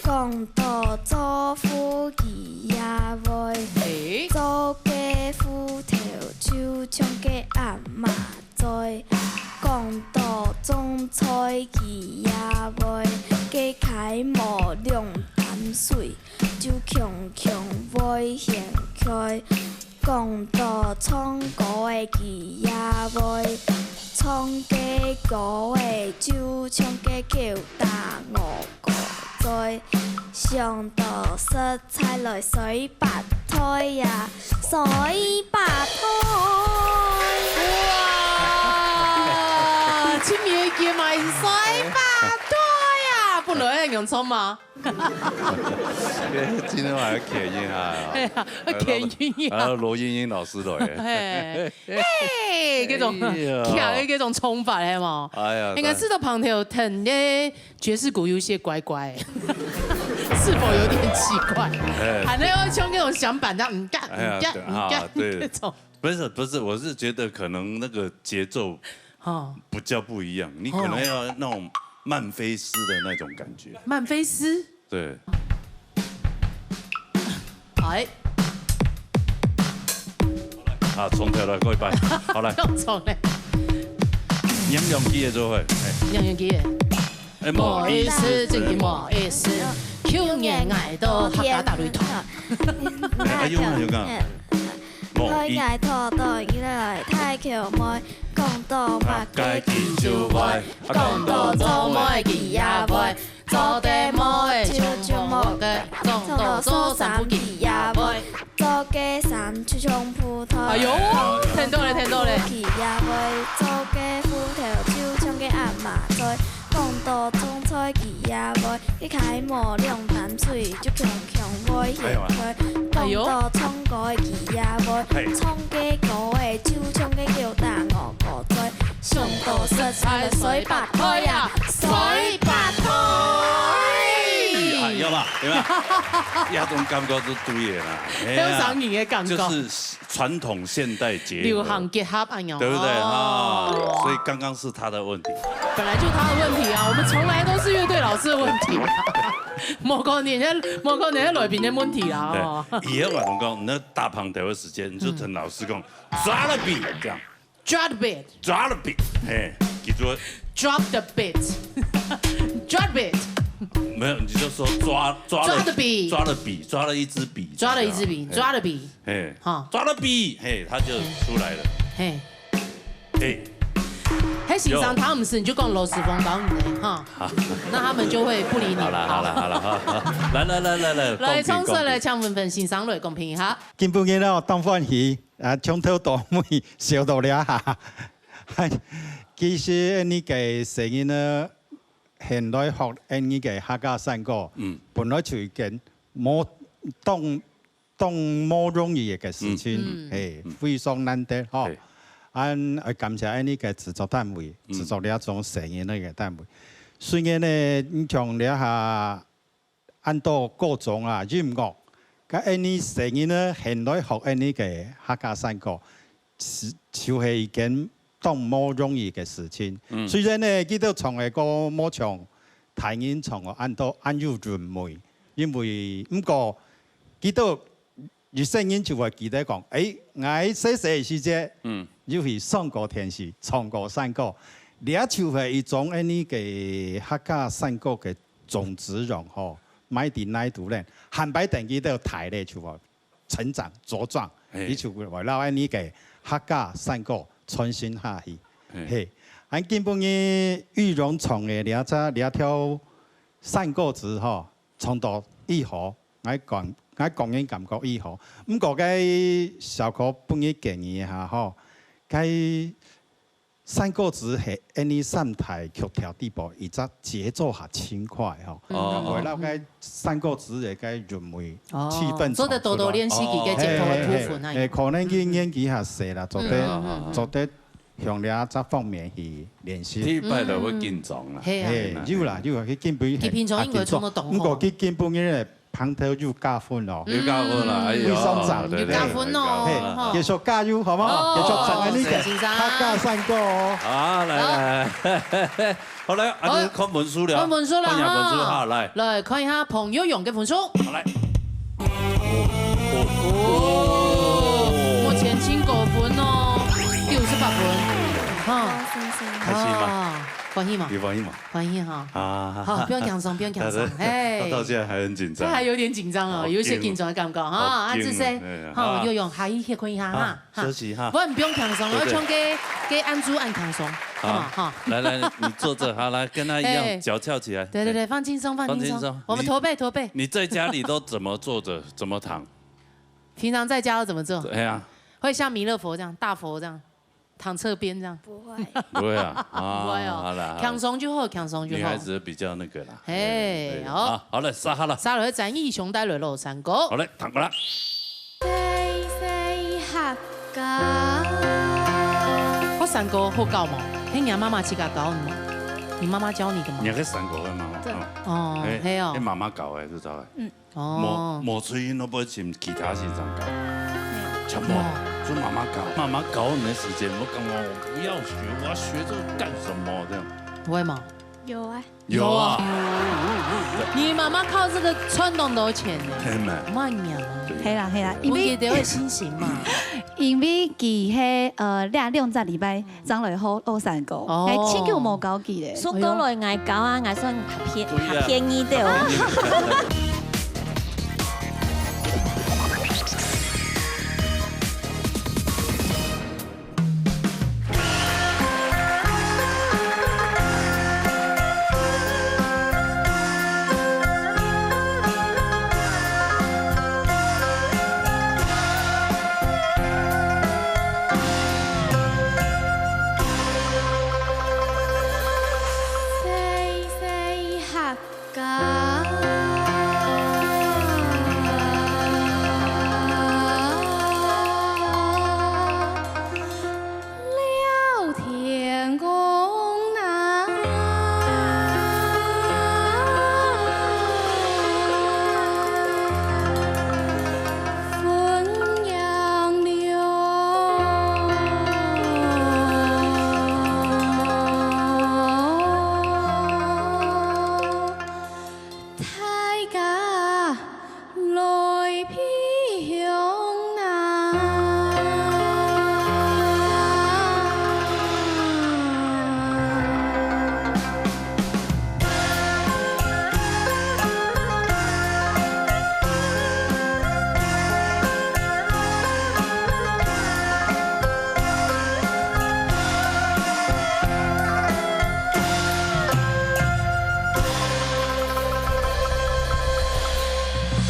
講到做褲佢也會。哎，做个斧頭就像个阿嫲嘴，講到種菜佢也會，个溪無兩擔水，就強強會掀開。講到唱歌个佢也會，唱个歌个就像个狗打鵝哥嘴，想到食 菜來水八菜呀，水八菜。哇，清明个节嘛是水八菜啊，本來恁樣唱嘛。這今天晚上खेत音哈，哎呀，खेत音啊。還有羅英英老師來耶。嘿，嘿，這種，哎呀強的這種唱法，係無？哎呀，應該知道旁邊有聽的爵士鼓有些怪怪，是否有點奇怪？哎還能要像那種響板這樣，嗯嘎哎呀嗯嘎對嗯嘎啊對那種，不是不是，我是覺得可能那個節奏哦，比較不一樣，你可能要那種曼菲斯的那種感覺。曼菲斯，對，哎，啊，從頭來過一擺，好來，又重嘞，兩兩支个做伙，哎，兩兩支，哎，不好意思，正經不好意思，舊年𠊎到客家大擂台，哎，用了有講，開眼頭到一來大舅妹，講到麼个佢就會，講到做媒佢也會，做得妹就就無个，講到做衫褲佢也會，做个衫就像布袋。哎呦，聽到了，聽到了。佢也會，做个斧頭就像个阿嫲嘴，講到種菜佢也會，佢溪無兩擔水就強強會掀開，哎呦講到唱歌佢也會，嘿唱个歌个就像个狗打鵝哥嘴，想到食菜來水八菜啊，水八菜。啊，有吧？有吧？那種感覺是對的啦，哎呀有上癮的感覺。就是傳統現代結合，流行結合恁樣，對不對哦哈？所以剛剛是他的問題。本來就他的問題啊，我們從來都是樂隊老師的問題啊，無可能，無可能係來賓的問題啦，哦。對，以後我們講，你打旁頭的時間，你就跟老師講，抓了筆這樣， Drop the beat, 抓了筆，嘿，記住， drop the beat, drop it。沒有，你就說抓抓了抓的筆抓了筆，抓了一支筆，抓了一支筆，嘿抓了筆，嘿，哈抓了筆，嘿，他就出來了，嘿，嘿，嘿，先生他毋識，你就講老師傅教你的哈，那他們就會不理你。好了好了好了好了，來來來來來，來，公平唱出來，公平請問分先生來公平一下。今晡日哦，當歡喜啊，從頭到尾笑到這下。其實你个聲音呢，現在學你个客家山歌，嗯本來就已經無當當無容易个事情，嗯嘿，非常難得吼嘿。俺愛感謝恁呢个製作單位，嗯製作這種聲音个單位。雖然呢，你像這下恁多各種啊音樂，該恁呢聲音呢，現在學恁呢个客家山歌，是就係一件當無容易个事情。嗯雖然呢，佢兜唱个歌無像大人唱个恁多恁有韻味，因為毋過佢兜 有細人就會記得講，誒，𠊎細細時節，嗯有去上過電視，唱過山歌，這就係一種恁呢个客家山歌个種子樣吼，埋在哪度呢？下擺等佢兜大咧就會成長茁壯，嘿。佢就會摎𠊎俚个客家山歌傳承下去。嘿。嘿，恁今晡日玉榮唱个這隻，這條山歌詞吼，唱到異好，𠊎講，𠊎個人感覺異好。毋過該小可分你建議一下吼，該 山歌詞係𠊎俚三大曲調底背，一隻節奏較輕快吼。哦。會摎該山歌詞个該韻味、哦，氣氛做得多多練習佢个節奏个部分啊。嘿，可能佢年紀較細啦，做得，嗯，嗯，嗯。做得向這隻方面去練習。第一擺就會緊張啦。嗯。係啊。嘿，有啦，有啦，佢根本佢平常應該唱得當好。毋過佢根本个 旁頭有加分哦。有加分啦，哎喲，非常讚。對，對，有加分哦，有加分啦。嘿，吼。繼續加油，好無？哦，繼續唱恁樣个，謝謝先生。客家山歌哦。好，來，好。來，來。好了，啊，好。你看分數了。看分數了，看一下分數哈。哈，來。來，看一下彭又勇个分數。好，來。哦，目前盡高分哦，九十八分。哈。開心嗎？啊，歡喜嗎？有歡喜嗎？ 歡喜哈。啊。好，毋用輕鬆，毋用輕鬆，嘿。到，到現在還很緊張。他還有點緊張哦，好緊哦。有一些緊張的感覺哈。好緊哦。啊，這些，哎呀，哈，好。又用下一歇睏一下哈，啊，哈。休息哈。毋，毋用輕鬆，對，對。愛像該，該恁仔恁輕鬆，好。哈，哈。來，來，你坐著，好，來，跟他一樣，嘿。腳翹起來。對，對，對，放輕鬆，放輕鬆。放輕鬆。我們駝背，你，駝背。你在家裡都怎麼坐著，怎麼躺？平常在家都怎麼做？對啊。會像彌勒佛這樣，大佛這樣。 躺側邊這樣。不會。不會啊，啊，不會哦。好啦，好啦。輕鬆就好，輕鬆就好。女孩子比較那個啦。嘿，對，對，哦。好，好了，沙哈了。沙了，展義雄帶來了山歌。好嘞，躺過來。細細客家。學山歌好搞無？係你媽媽自家教你嗎？你媽媽教你的嗎？你个山歌个媽媽，對。嗯。哦，哎，係哦。哎，媽媽教的，知道哎。嗯。 哦。無，無出去，都毋會尋其他先生教。全部，哦。就媽媽教，媽媽教你的時間，我感覺我不要學，我要學這個幹什麼？這樣。會嗎？有啊。有啊。有啊。你媽媽靠這個賺當多錢呢。係咩？慢點啊。對。係啦，係啦，因為，分佢兜个信心嘛。因為佢係，呃，這兩隻禮拜 正來學，學山歌，哦。哎，盡久無教佢咧。說過來，𠊎教啊，𠊎算較便，對呀。較便宜的哦。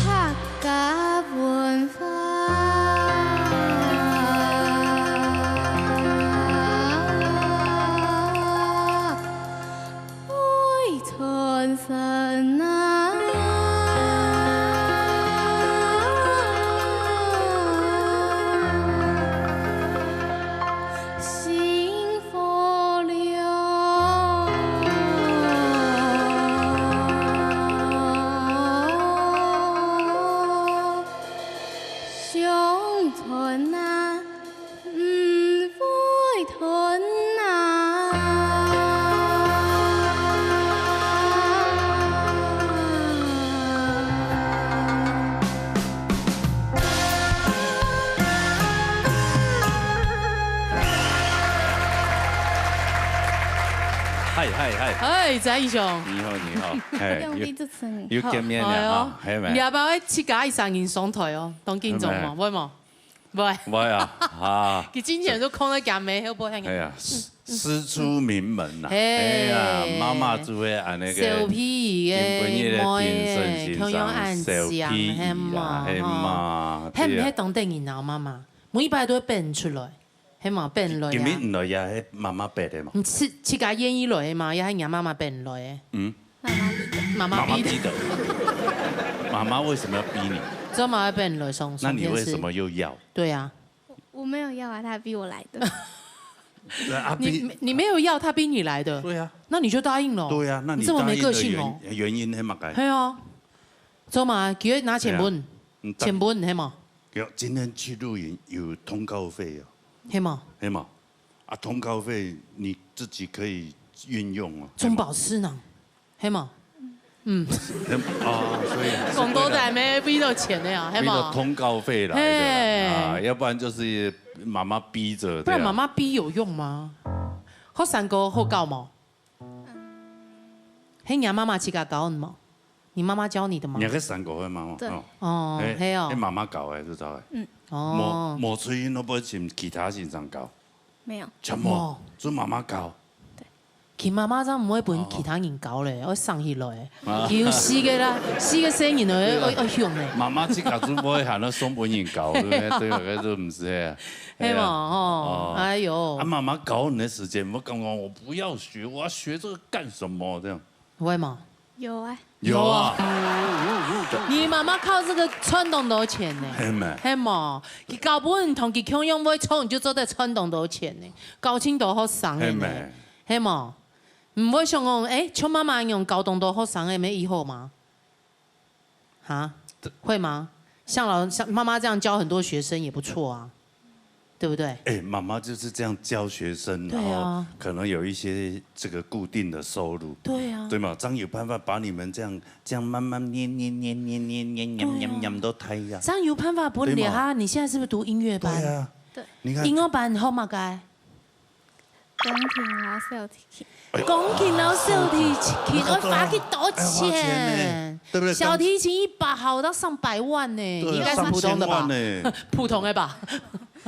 客家文化。愛傳承啊！新火流。 相傳啊，毋會斷啊。嗨，嗨，嗨。嗨，翟英雄。你好，你好。嘿，用力支持你。又，又見面了哈，好。哎喲，係無？你要不要自家一儕人上台哦？當緊張嘛，係無？會無？喂，喂啊，啊，佢進前都空了講沒，會不會很？哎呀，師，師出名門呐，嘿，哎呀，媽媽就會按那個小屁个，今晡日的評審先生，小屁啦，嘿嘛，嘿嘛，嘿毋係當得人惱媽媽，每一擺都會變出來，嘿嘛，變來啊。今日毋來呀，係媽媽變的嘛。你自，自家願意來的嘛，也係人家媽媽變來的。嗯，媽媽逼的。媽媽逼的。媽媽為什麼要逼你？做麼个變來上，那你為什麼又要？對啊。 我沒有要啊，他逼我來的。對啊，你，逼，你沒有要，他逼你來的。對啊。那你就答應了。對啊，那你你這麼沒個性哦。答應的原，原因係麼个？係啊。做麼个？佢拿錢分，對啊。嗯，錢分，係嘛？有，今天去露營有通告費哦。係嘛？係嘛？啊，通告費你自己可以運用啊。中飽私囊。 係嘛？嗯。啊，所以講到底，愛為著錢个啊，係嘛？為著通告費來的啦，嘿。啊，要不然就是媽媽逼著，不然媽媽逼有用嗎？對啊。學生哥好教無？係你媽媽自家教你無？你媽媽教你的嗎？你个三個月媽媽，對。哦。哦，嘿，係哦。係媽媽教的，知道的。嗯。哦。無，無出去，都不會請其他先生教。沒有。全部，無。就媽媽教。對。 佢媽媽正毋會分其他人教咧，愛省起來。啊。佢有四個啦，四個細人仔，對啊。愛，愛，愛用咧。媽媽自家就毋會喊佢送分人教，對不對？對，該就毋係啊。係嘛，吼，哦。哎喲。啊，媽媽教你的時間，有沒有感覺我不要學，我要學這個幹什麼？這樣。會嗎？有啊。有啊。有啊。你媽媽靠這個賺當多錢呢。係咩？係嘛？佢教分你同佢共樣會唱，你就做得賺當多錢呢，教盡多學生个呢。係咩？ 係無？毋會想講，欸，像媽媽恁樣教當多學生个，乜已好嗎？哈？會嗎？像老，像媽媽這樣教很多學生也不錯啊，對不對？欸，媽媽就是這樣教學生，對啊。然後可能有一些這個固定的收入，對啊。對嗎？正有辦法把你們這樣，這樣慢慢念，念，念，念，念，念，念，對啊。念，念到大呀。正有辦法分你啊，對嗎？你現在是不是讀音樂班？對啊。對。你看。音樂班好麼个？ 鋼琴摎小提琴。哎喲，鋼琴摎小提琴，啊，愛花幾多錢？哎，花錢呢，對不對？小提琴一把好到上百萬呢，對啊，應該是普通的吧？上千萬呢。普通的吧？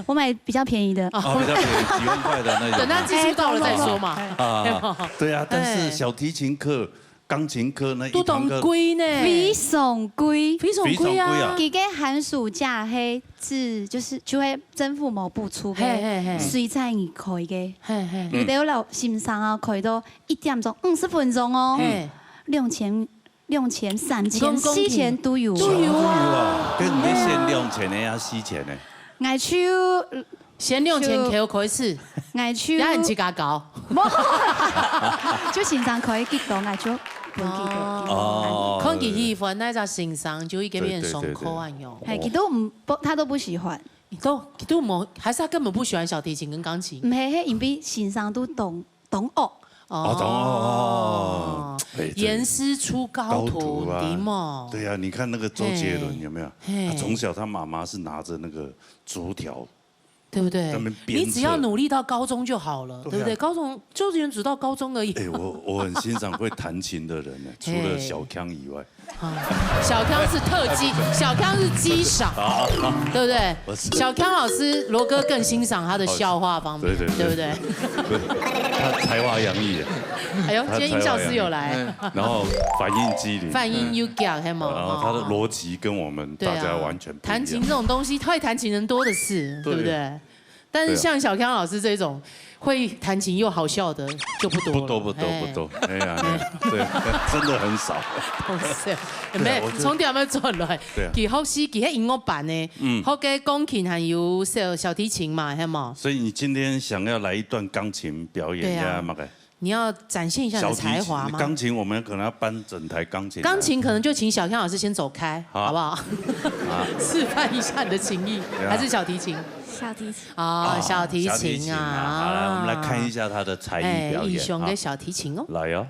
我買比較便宜的。啊，比較便宜，幾萬塊的那種。等他技術到了再說嘛。哎，啊，對啊，但是小提琴課 鋼琴課那一堂課都當貴呢。非常貴。非常貴啊。非常貴啊。佢个寒暑假係指，就是，就會政府無補助个，嘿，嘿，嘿。隨在你開个。嘿，嘿。有个老先生啊，開到一點鐘，五十分鐘哦。嘿。兩千、兩千、三千、你講鋼琴四千都有。都有啊。都有啊，跟你們限兩千的呀，四千的。𠊎就 先兩千塊開始，𠊎就也很自家搞。無，就先生開幾多，𠊎就分幾多。哦。看佢喜歡哪隻先生，就一個面上課恁樣。對，對，對，對。嘿，佢都毋，不，他都不喜歡。你都，你都無，還是他根本不喜歡小提琴跟鋼琴？毋係，係因為先生都當，當惡。哦，當惡，哦。哎，對。嚴師出高徒，高徒啊。對嘛？對啊，你看那個周杰倫有沒有？嘿。他從小他媽媽是拿著那個竹條 對不對？在那邊鞭策。你只要努力到高中就好了，對啊。對不對？高中，幼稚園只到高中而已。哎，我，我很欣賞會彈琴的人呢，除了小康以外。啊，小康是特技，小康是技賞，啊，對不對？我是小康老師，羅哥更欣賞他的笑話方面，對，對，對。對不對？對，他才華洋溢耶。哎呦，他今天音效師有來。才華洋溢，然後反應機靈，反應有夠，嘿嘛，然後他的邏輯跟我們大家完全不一樣。對啊，彈琴這種東西，會彈琴人多的是，對不對？ 但是像小康老師這種會彈琴又好笑的就不多了。不多，不多，嘿。不多。哎呀，哎，對，真的很少。不是，對啊，沒有，我覺得，從點樣轉來？對啊。佢學習，佢係音樂班呢，嗯。學个鋼琴還有小，小提琴嘛，係無？所以你今天想要來一段鋼琴表演，對啊。要麼个？ 你要展現一下你的才華嗎？小提琴，鋼琴我們可能要搬整台鋼琴來。鋼琴可能就請小康老師先走開，好。好不好？好。示範一下你的琴藝，對啊。還是小提琴？小提琴。哦，哦，小提琴啊。小提琴啊，好，來，我們來看一下他的才藝表演，哎，義雄的小提琴哦。好。來哦。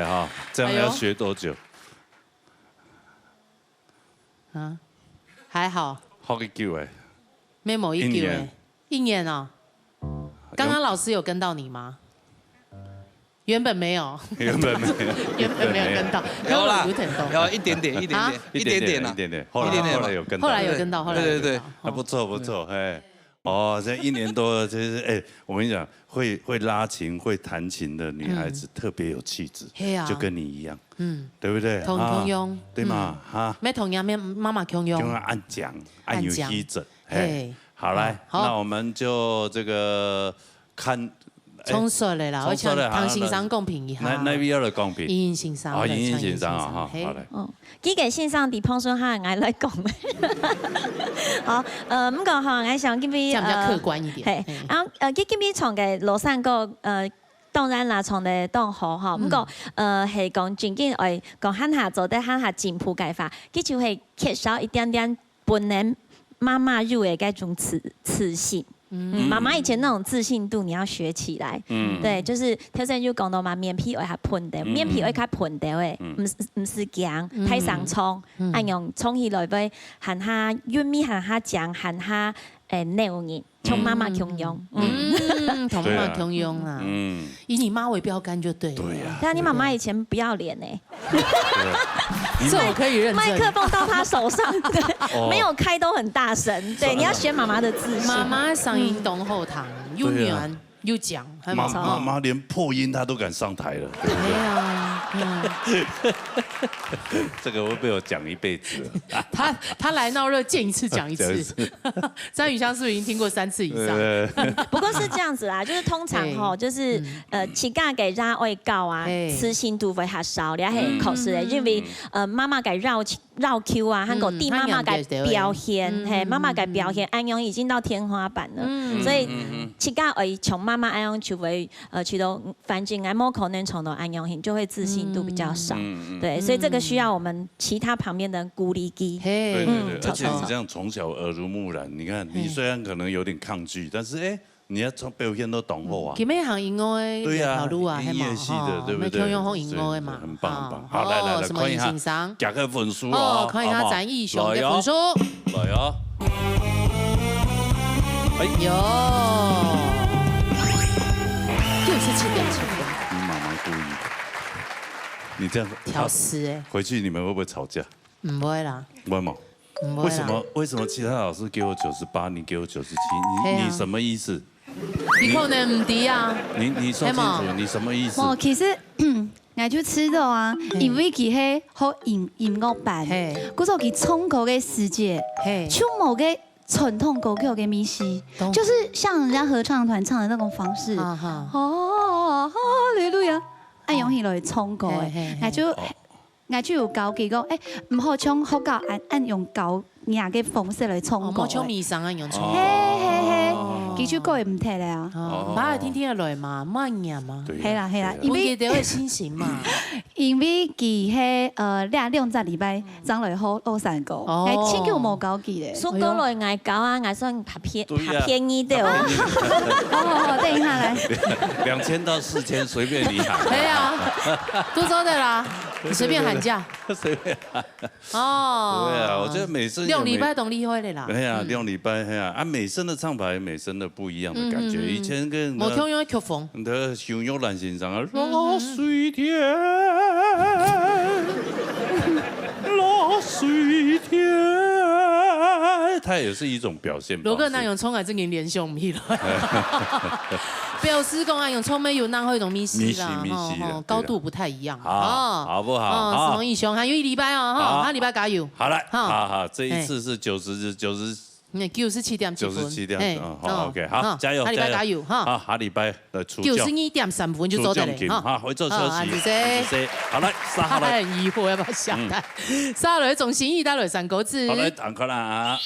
哈，这样要学多久？哎呦。啊，还好。好个久哎。没某一久哎，一年。一年哦。刚刚老师有跟到你吗？原本没有。原本没有。原本没有跟到。有啦，有点多。有一点点，一点点，啊？一点点啦。一点点，后来，一点点啦。后来有跟到。后来有跟到，后来有跟到。对，对，对。哦。还不错，不错，哎。哦，这一年多了，其实，哎，我跟你讲，会，会拉琴、会弹琴的女孩子特别有气质，嗯。嘿啊。就跟你一样，嗯。对不对？同，啊，同样。对嘛，嗯。哈。要同样，要妈妈同样。就要按讲，按有气质，按讲。嘿。嘿。好，来，好。那我们就这个看，哎，从说了啦，从说了，我想唐先生公平一下。好，那，那边要来公平。英英先生，哦，英英先生啊，哈，嘿。好嘞。嗯。 幾个先生在旁邊哈，𠊎來講。好，呃，毋過吼，𠊎想今晡日，這樣比較客觀一點。呃，嘿，嘿。然後，呃，今，今晡日唱个老山歌，呃，當然啦，唱得當好吼。嗯。毋過，呃，係講正經愛講還較做得還較進步个話，佢就會缺少一點點本來媽媽有个該種自，自信。 嗯。嗯，媽媽以前那種自信度你要學起來。嗯。對，就是頭先有講到嘛，面皮愛較勻點，嗯，面皮愛較勻點誒，嗯。毋係，毋係講，嗯。大聲唱，嗯。恁樣唱起來會還較韻味，還較靚，還較，誒，扭人，像媽媽共樣。嗯。嗯。嗯，同媽媽共樣啊。對啊。嗯。以你媽為標杆就對了。對啊。但你媽媽以前不要臉誒。 對啊。這我可以認證。麥克風到她手上，對，哦。沒有開都很大聲，對，對。你要學媽媽的自信。媽媽聲音當好聽，嗯。又軟，對啊。又靚，還不錯。媽，媽媽連破音她都敢上台了，對不對？對啊，嗯。這個會被我講一輩子了。她，她來鬧熱，見一次講一次。講一次。 詹雨香是不是已經聽過三次以上？對，對，對。不過是這樣子啦，就是通常吼，對。就是，嗯。呃，自家个也愛教啊，對。自信度會較少，了係考試的，嗯。因為，呃，媽媽个要，要求啊，還有對媽媽个表現，嗯，嘿，媽媽个表現，嗯。恁樣已經到天花板了。嗯。所以，嗯，嗯，嗯。自家愛像媽媽恁樣就會，呃，去到 反正𠊎無可能唱到恁樣，就會自信度比較少。嗯。嗯，嗯。對，所以這個需要我們其他旁邊的人鼓勵佢。嘿。對，對，對，嗯，而且你這樣從小耳濡目染，你看，你雖然可能有點抗拒，嘿。但是，哎，你要唱，表現都當好啊。嗯，佢乜行音樂个，對啊，條路啊，音樂系的，係嘛？對不對？吼，乜共樣好音樂个嘛。對，對，對，很棒，很棒。啊。好，來，來，來，哦，看一下，什麼先生？ 加个分數哦，哦，看一下好不好？詹雨香个分數。來哦。來哦。哎。有。九十七點七分。你媽媽故意的。你這樣，挑食欸。回去你們會不會吵架？毋會啦。會嗎？毋會啦。為什麼，為什麼其他老師給我九十八，你給我九十七？你，嘿啊。你什麼意思？你可能毋知啊。你，你說清楚，係無？你什麼意思？無，其實 𠊎就知道啊，嘿。因為佢係學音，音樂班，嘿。故所佢唱歌个時節，嘿。就無个傳統歌曲个味緒，懂。就是像人家合唱團唱的那種方式。哈哈。哦，哈利路亞，恁樣起來唱歌欸。嘿，嘿，嘿。𠊎就，哦。𠊎就有教佢講，欸，毋好像學校恁，恁樣教 人个方式來唱歌欸。哦，莫像迷上啊，用唱歌。嘿，嘿，嘿，哦。佢就過毋忒了啊。哦，哦。嘛，聽聽得來嘛，莫硬嘛。對呀，係啦，係啦，對呀。因為分佢兜个信心嘛。因為佢係，呃，這兩隻禮拜正來學老山歌，哦。𠊎盡久無教佢咧。送過來𠊎教啊，𠊎算較便，對呀。較便宜的哦。好，好，好，等一下來。兩千到四千隨便你喊。可以啊，都收的啦，你隨便喊價。隨便喊。 哦。對啊，我覺得美聲也美，兩禮拜當厲害了啦。哎呀，嗯。兩禮拜，哎呀，啊，美聲的唱法有美聲的不一樣的感覺。嗯，嗯，嗯。以前跟那個無共樣的曲風。你的熊友蘭先生啊，嗯，嗯，嗯。落水天，落水天，它也是一種表現方式。羅哥那種唱法真的聯想不起來。表示講啊，用唱沒有那會一種迷失啦，迷失，迷失啦，吼，吼，對啦。高度不太一樣。 好，哦。好不好？哦，好。承蒙義兄，還有一禮拜哦，吼，好。下禮拜加油。好嘞，好。好，好，這一次是九十，嘿。九十，嗯，九十七點七分。九十七點，嘿，嗯，好，哦，OK，好，哦，加油，下禮拜加油，加油。哈。好，下禮拜的初降。九十二點三分就做得了，初降金，哈。哈，回做休息，好，安息。安息。好嘞，撒下來。他很疑惑要不要下台。嗯。撒下來，總心意帶來三個字。好嘞，趕快啦。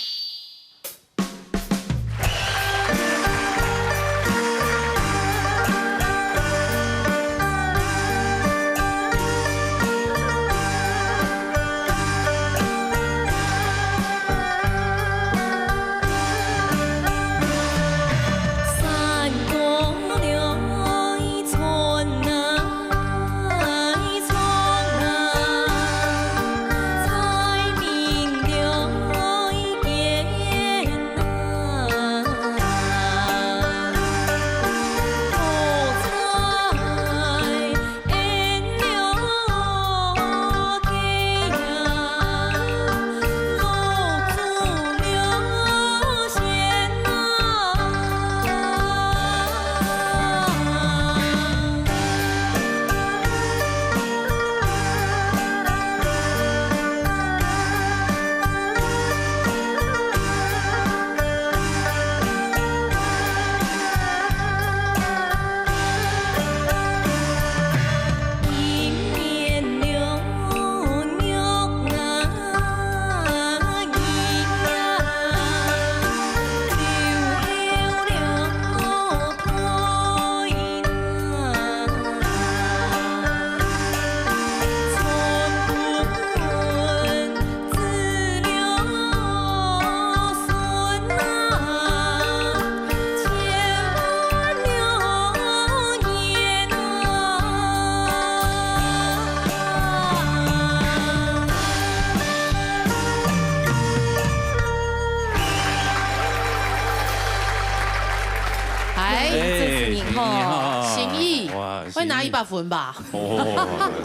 一百分吧。哦，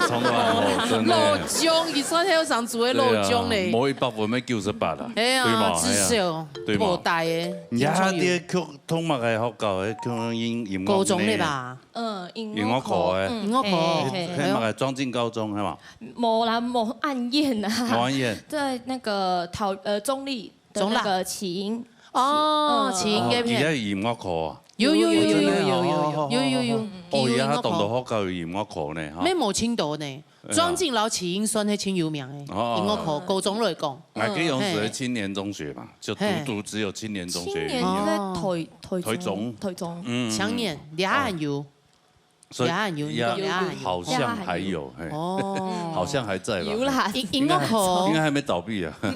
唱到哦，真的。老將，佢算係上主个老將嘞。對啊，無一百分，要九十八啦。哎呀，對嘛？至少，哎呀，對嘛？破代个，你下个曲同麼个學校个？曲音，音樂高中个吧？嗯，音樂科个。音樂科，嗯，音樂科。嘿，嘿。係麼个？莊敬高中，係嘛？無啦，無恁遠啊。無恁遠。在那個桃，呃，中壢的那個啟英。中壢。哦，嗯。啟英該片。哦，佢係音樂科啊？有，有，有，有，有，有，有，有，有，有，有，有。哦，佢有音樂科。佢還當多學校有音樂科呢，哈。無，無盡多呢。哎呀。莊敬摎啟英算係盡有名个，哦。音樂科，高中來講。𠊎該央時个青年中學嘛，就獨，嘿。獨只有青年中學有音樂。青年在台，哦。台中。台中。台中。嗯，嗯。青年，這下還有。哦。 所以，也還有，也，你講也還有。好像還有，嘿。哦。好像還在吧。有啦。音，音樂科。應該還沒倒閉啊。無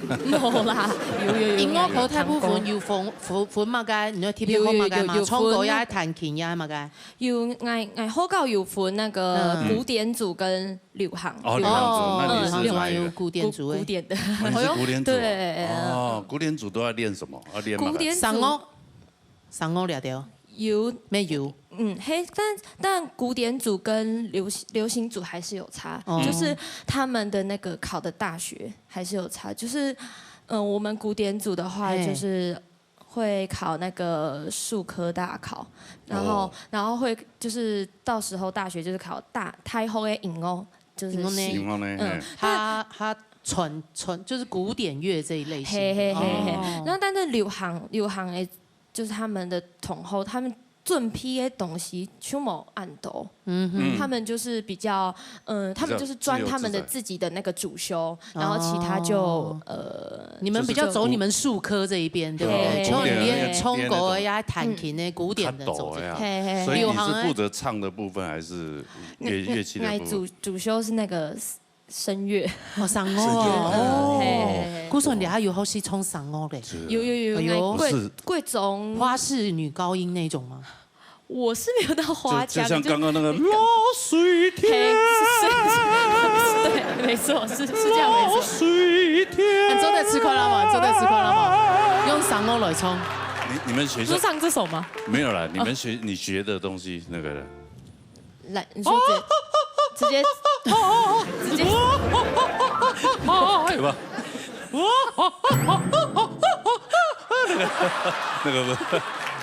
啦，有，有，有，音樂科大部分有分，分，分麼个？你有特別分麼个嘛？有，有，有，有分那個，唱歌也，彈琴也麼个？有，𠊎，𠊎學校有分那個，嗯。古典組跟流行。哦，流行組，哦，那你是哪一個？流行組還有古典組欸。古，古典的。哦，你是古典組啊？對。哦，古典組都要練什麼？要練麼个？古典組。聲樂。 聲樂了了。有。沒有。嗯，嘿，但，但古典組跟流行，流行組還是有差，哦。就是他們的那個考的大學還是有差，就是，嗯，我們古典組的話，嘿。就是會考那個術科大考，然後，哦。然後會，就是到時候大學就是考大，大學的音樂，就是音樂呢？音樂呢，嗯，嘿。他，他傳，傳，就是古典樂這一類型的。嘿，嘿，嘿，嘿。哦。然後但是流行，流行的 就是他們的同學，他們準備的東西就無恁多。嗯哼。嗯。他們就是比較，嗯，他們就是專他們的自己的那個主修，比較自由自在。然後其他就，哦。呃，你們比較走你們術科這一邊，就是對不對？嘿，嘿，嘿。像你練唱歌呀、練那種，彈琴的、古典的走這種。較多呀。嘿，嘿，嘿。所以你是負責唱的部分，還是樂，樂器的部分？那，那，那主，主修是那個 聲樂。哦，聲樂哦，聲樂。哦。嘿，嘿，嘿。故所你還有好去唱聲樂嘞？有，有，有，哎喲。𠊎國，不是。國中。花式女高音那種嗎？我是沒有到花腔，就，就像剛剛那個就，落水天。嘿，是，是，是，對，沒錯，是，是這樣，沒錯。落水天。你做得試看啦嘛，你做得試看啦嘛，用聲樂來唱。你，你們學校，是唱這首嗎？沒有啦，你們學，哦。你學的東西那個 來，你說直，直接，直接，對吧？那個，那個不，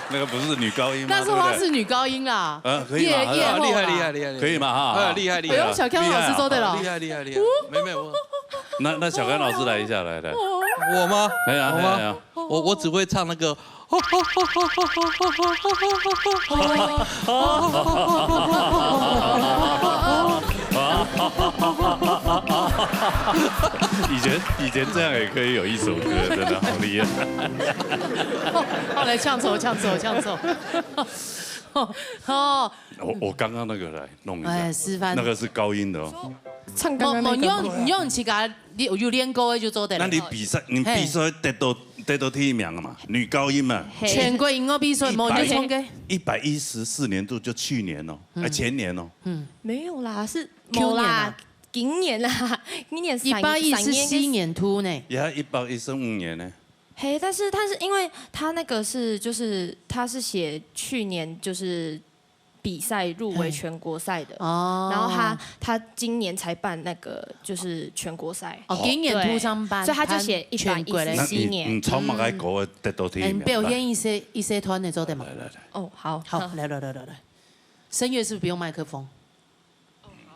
那個不是女高音嗎？那是花式女高音啦。對不對？啊，可以嗎？夜，夜後啦。厲害，厲害，厲害，厲害。可以嗎？哈，哎，厲害，厲害。哎喲，小康老師做得了。厲害，厲害，厲害。沒有，沒有，我，那，那小康老師來一下，來，來。我嗎？哎呀，我嗎？哎呀。 我，我只會唱那個，以前，以前這樣也可以有一首歌，真的好厲害。好，來，唱首，唱首，唱首。哦，我，我剛剛那個來弄一下。哎，示範。那個是高音的哦。唱剛剛那個。哦，哦，你用，你用自家，你有，有練過的就做得了。那你比賽，你比賽得到，嘿。 得到第一名了嘛，女高音嘛。嘿。全國音樂比賽，無你唱个。一百一十四年度就去年哦，嗯。哎，前年哦。嗯。沒有啦，是，舊年啊。無啦，今年啦，今年三，一百一十四年度呢。三月。也一百一十五年呢。嘿，但是，但是因為他那個是，就是他是寫去年就是 比賽入圍全國賽的。嘿。哦。然後他，他今年才辦那個，就是全國賽。哦，今年突然辦，對。所以他就寫一百一十七年。那你，你唱麼个歌得到第一名？嗯。哎，你表演一些，一些團的做得嗎？來，來，來。哦，好。好，來，來，來，來，來。聲樂是不是不用麥克風？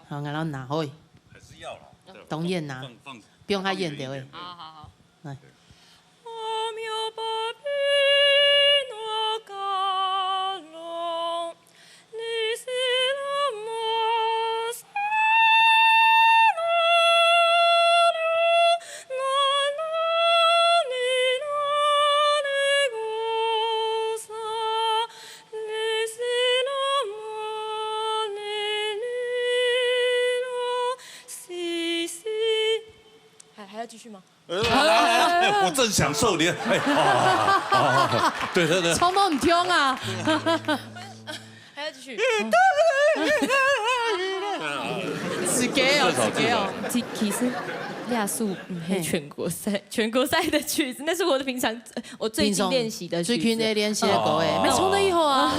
好，然後拿，嘿。還是要啦。當然啦。放，放，不用他演的，喂。放遠一點。好，好，好。來。还，还要继续吗？呃，来，来，来，我正享受你，哎，啊，啊，啊，对，对，对。唱到很香啊。还要继续。自己哦，自己哦。其，其实，亚速，嗯，嘿，全国赛，全国赛的曲子，那是我的平常，我最近练习的曲子。平常最近在练习的歌，哎，哦。没错的，以后啊，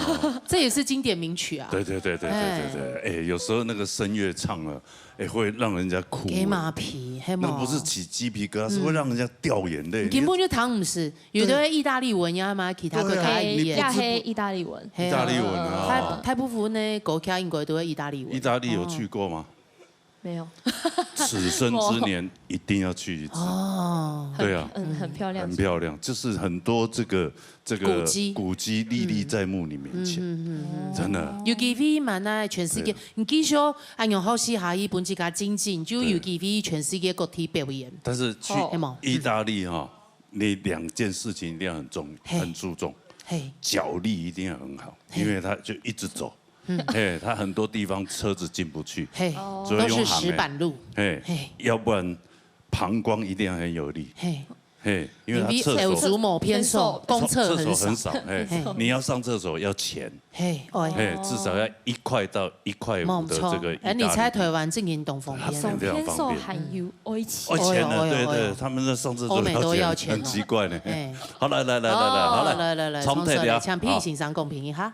这也是经典名曲啊。对对对对对对对，哎，有时候那个声乐唱了，哎，会让人家哭。给马屁，嘿吗？那不是起鸡皮疙瘩，是会让人家掉眼泪。根本就唱毋出，有的意大利文呀嘛，其他国家语言。对啊，你不知不，意大利文。嘿啊。意大利文啊。大，大部分的歌曲应该都是意大利文。意大利有去过吗？ 没有。此生之年一定要去一次。哦。对啊。很，嗯，很漂亮。很漂亮，就是很多这个，这个古迹。古迹历历在目你面前。嗯，嗯，嗯，嗯。真的。有机会嘛，那全世界，对。你继续，哎，用好戏下一本自家精进，就有机会全世界各地表演。对。但是去好。意大利哈，你两件事情一定要很重，嘿。很注重。嘿。脚力一定要很好，嘿。因为他就一直走。 嘿，它很多地方车子进不去，嘿，所以用行的。都是石板路。嘿，嘿。要不然膀胱一定要很有力。嘿。嘿，因为它厕所，因为手足某偏瘦，公厕很少。厕所很少，嘿，嘿。你要上厕所要钱。嘿，哦。嘿，至少要一块到一块五的这个意大利。没错。哎，你在台湾正经东风偏瘦。非常方便。手偏瘦还有爱情。哦，钱呢，哎呦，哎呦，对，对，哎呦。他们在上厕所要钱，欧美都要钱哦。很奇怪呢。哎。好，来，来，来，来，来，好，来，来，来，来，冲出来，冲出来，请P先生公平一下。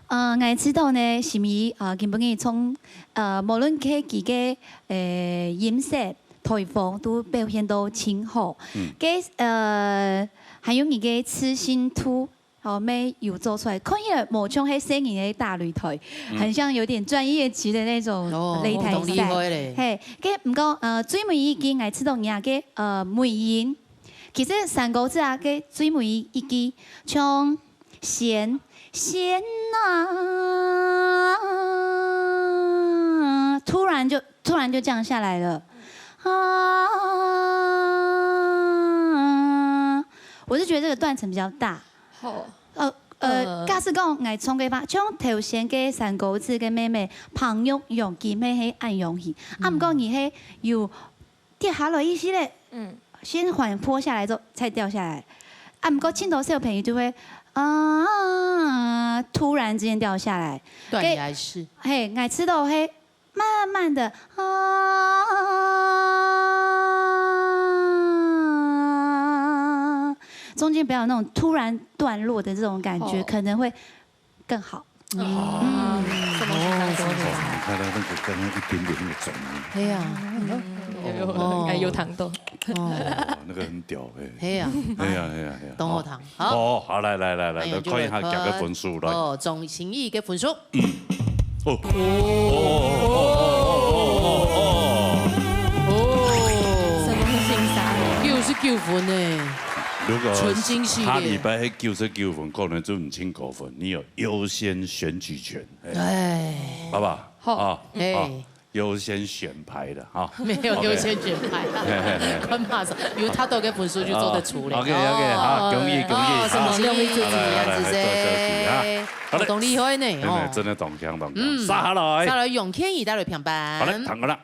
呃，𠊎知道呢，心怡，呃，今晡日從，呃，無論係佢个，呃，音色、台風都表現到真好。嗯。該，呃，還有你个刺青圖，哦，乜有做出來，看起來無像係細人个大擂台，嗯。很像有點專業級的那種擂台賽。哦，當厲害咧。嘿，該毋過，呃，最尾一句，𠊎知道你啊，該，呃，尾音，其實三國志啊，該最尾一句，像 仙，仙啊，突然就，突然就降下來了。啊，我是覺得這個斷層比較大。好。呃，呃，呃。假使講，𠊎唱个話，像頭先个三國志个妹妹，彭玉陽佢乜係恁樣去。啊，嗯。毋過你係有 跌下來一息咧，嗯。先緩坡下來之後再掉下來。啊，毋過盡多小朋友就會，啊，突然之間掉下來。斷崖式。嘿，𠊎知道，嘿，慢慢的，啊，中間不要有那種突然斷落的這種感覺，哦。可能會 更好。哦，嗯。什麼形象都很好。你看他那個剛剛一點點那個轉音。哎呀，嗯，有，有，哦。哎，有彈到。哦。哦，那個很屌，哎。哎呀，哎呀，哎呀，哎呀。懂我堂。好。好，好，來，來，來，來，哎呀，來看一下，就來看。佢个分數，來。哦，鍾心怡个分數。嗯。哦。哦。什麼形象？九十九分呢。如果純淨系列。下禮拜係九十九分，可能就毋算高分，你有 優先選舉權，哎，哎。好不好？好。啊，哎。啊，優先選牌的哈。沒有優先選牌啊。OK。嘿，嘿，嘿。看嘛，有他多个分數就做得出來。哦，OK，OK，好，恭喜，恭喜，哦，什麼好。恭喜自己，好，來，來，恭喜自己啊。好嘞。當厲害呢，真的，哦。真的當強，當強。嗯。接下來。接下來，永健一帶來評判。好嘞，聽好了。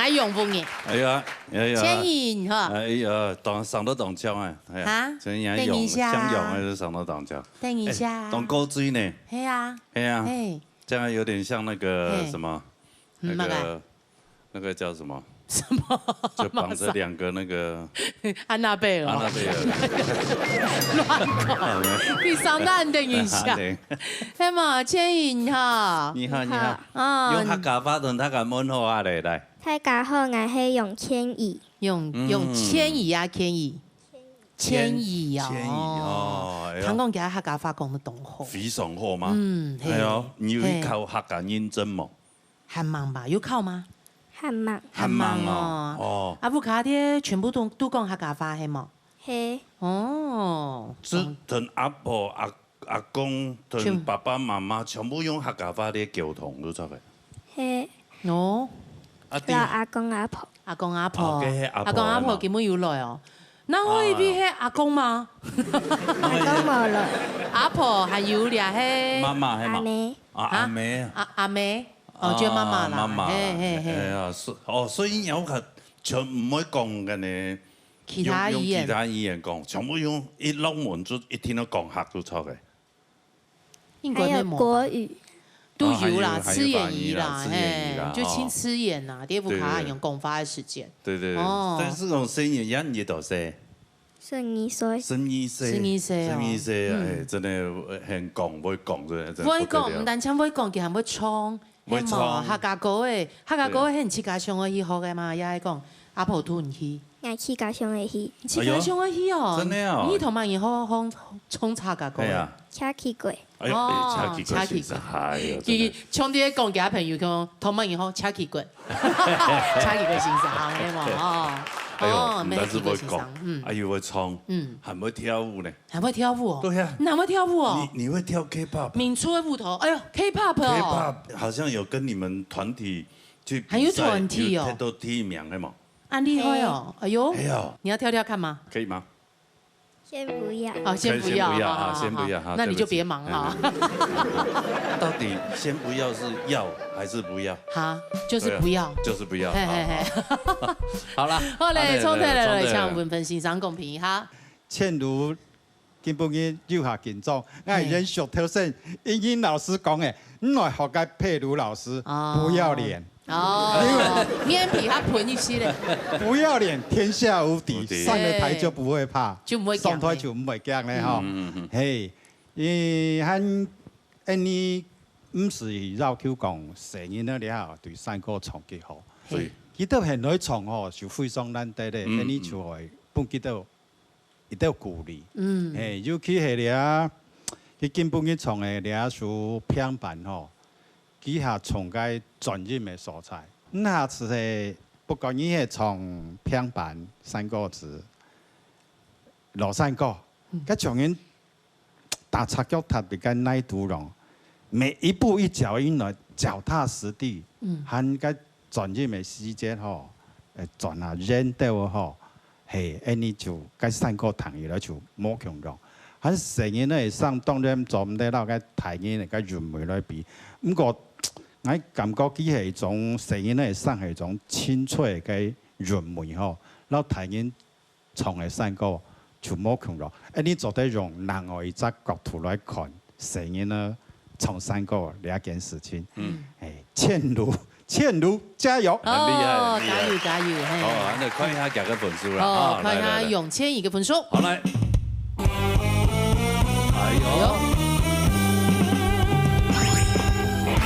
愛用福人。哎呀，哎呀，千人哈。哎呀，當，上到當強哎，哎呀，哈？真正用，等一下。像用的是上到當強。等一下。哎，當高追呢。嘿啊。嘿啊，嘿。这样有点像那个嘿。什么，嗯，那个，那个。那个叫什么？什么？就绑着两个那个安娜贝尔哦。安娜贝尔。亂講。啊，沒有。第三彈，等一下。啊，對。嘿嘛，千人哈。你好，你好。啊。用客家話同大家問好啊，來，來。大家好，𠊎係楊千怡。楊，嗯。楊千怡啊，千怡。千怡哦。千怡哦，哎呀。聽講佢客家話講得當好。非常好嗎？嗯，嘿。哎喲，你有去考客家認證無？嘿。 還吂吧？有考嗎？還吂。還吂哦。還吂哦。哦。啊，屋下底全部都，都講客家話，係無？係。哦。係同阿婆、阿，阿公、同全爸爸媽媽全部用客家話來溝通，有著無？係。哦。啊，對。摎阿公阿婆。阿公阿婆。哦，該係阿婆，阿公阿婆，係嘛？今晡日有來哦。 哪會，啊。你係阿公嗎？阿公無了。阿婆還有咧，係媽媽係嘛？阿姆。啊，啊？阿姆。啊，阿姆。哦，就媽媽啦。啊，媽媽啦。嘿，嘿，嘿。哎呀，所，哦，所以你屋下全毋會講該呢，其他語言。用，用其他語言講，全部用，一落門就一定愛講客就著个。 應該無吧？還有國語。都有啦，啊，還有，還有華語啦，自然語啦，自然語啦，嘿，就盡自然啦，哦。在屋下用講話个時間。對，對，對。哦。但係這種聲音，你幾多歲？十二歲。十二歲。十二歲哦。十二歲，嗯。哎，真的很講，會講，真的，真的不得了。會講，毋單淨會講，佢還會唱。 會唱。係無？客家歌誒，客家歌誒，對。係你自家想愛去學个嗎？也係講阿婆渡你去？𠊎自家想愛去。你自家想愛去哦？哎喲，真的哦。你同麼人好，好唱客家歌誒？係啊。車去過。哎喲，哦，哎，車去過先生，車去過。哎喲，真的。佢，佢像在講其他朋友講，同麼人好，車去過。車去過先生，係無？哦。哎喲，哦，毋單止會講，車去過先生，嗯。哎喲，會唱，嗯。還會跳舞呢。 還會跳舞哦？對呀。你還會跳舞哦？你，你會跳K-pop啊？民族的舞蹈，哎喲，K-pop哦。K-pop好像有跟你們團體去比賽，還有團體哦。有得到第一名，係嗎？恁厲害哦，哎喲，哎喲。你要跳跳看嗎？可以嗎？先不要。哦，先不要，可以先不要啊，好，好，先不要，好，好，那你就別忙了啊。對不起。哎，對不起。到底先不要是要還是不要？哈，就是不要。對啊，就是不要，嘿，嘿，嘿。好，好。好啦，好嘞，好嘞，重頭來，來，來，重頭來。請文芬先生公平一下。 倩如今晡日又較緊張，𠊎連續頭先英英老師講誒，你來學該佩如老師，哦。不要臉。哦，面皮較薄一些咧。不要臉，天下無敵，無敵。上了台就不會怕，就毋會驚咧。上台就毋會驚咧吼。嗯，嗯，嗯。嘿，誒，還，誒，你毋使要求講細人仔了，對山歌唱幾好。對。佢兜現在唱吼，就非常難得咧，嗯，誒，你就會分佢兜 一兜鼓勵。嗯。嘿，尤其係這，佢今晡日唱个這首平板吼，佢還唱該轉音个所在。嗯，下次係，不管你係唱平板、山歌子、老山歌，嗯。該唱人踏赤腳踏在該泥土上，每一步一腳印來腳踏實地，嗯。還該轉音个時節吼，誒，轉啊，人兜吼， 嘿，恁呢就該山歌聽起來就無共樣。還細人仔上當然做毋得摎該大人个該韻味來比。毋過，𠊎感覺佢係一種細人仔上係一種清脆个韻味吼，摎大人唱个山歌就無共樣。恁呢做得用另外一隻角度來看細人仔唱山歌這件事情。嗯。哎，倩如 倩如，加油！很厲害，哦，很厲害。加油，加油，嘿。好，那看一下佢个分數啦，哦，哈，看一下來，來，來。楊千怡个分數。好，來。哎喲。哎喲。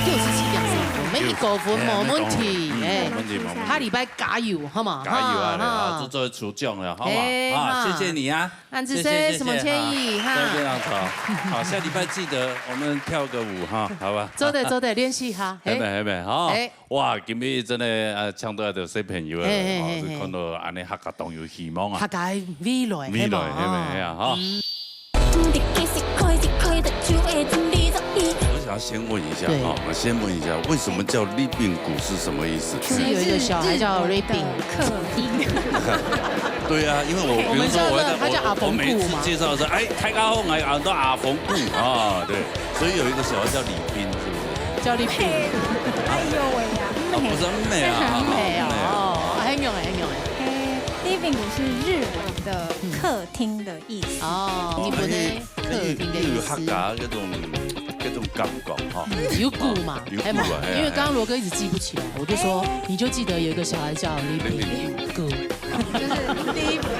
九十七點三分，每一個分，哎，無問題，哎，哎，無問題，無問題。下禮拜加油，好嗎？加油啊，哈，哈。好，就做得抽獎了，好嗎？哎，啊，哈。謝謝你啊。 恁仔細，謝謝，謝謝，承蒙千怡，哈，哈。做得非常好。好，下禮拜記得我們跳個舞哈，好吧？做得，做得，練習哈。係無，係無，好。哎。哇，今晡日真个，呃，搶到个小朋友啊，嘿，嘿，哦，嘿，嘿。就看到恁呢客家當有希望啊。客家个未來，未來，係無？係無，係啊，哈。嗯。我想要先問一下，對。哈，我先問一下，為什麼叫禮賓牯是什麼意思？是有一個小孩叫禮賓。 客音。對啊，因為我，比如說我在，我們叫做，他叫阿峰牯嘛。我，我每次介紹說，哎，大家好，來，啊，都阿峰牯啊，對，所以有一個小孩叫禮賓，是不是？叫禮賓。哎呦喂呀！哦，毋係，毋係啊，毋係啊，哦，啊，很勇的，很勇的。欸，living room是日文的客廳的意思。哦，日本的客廳的意思。有客家那種，那種感覺哈。嗯，有古嘛，有古啊，係嘛？係啊，因為剛剛羅哥一直記不起來，我就說，欸。你就記得有一個小孩叫living room。living room。就是living room。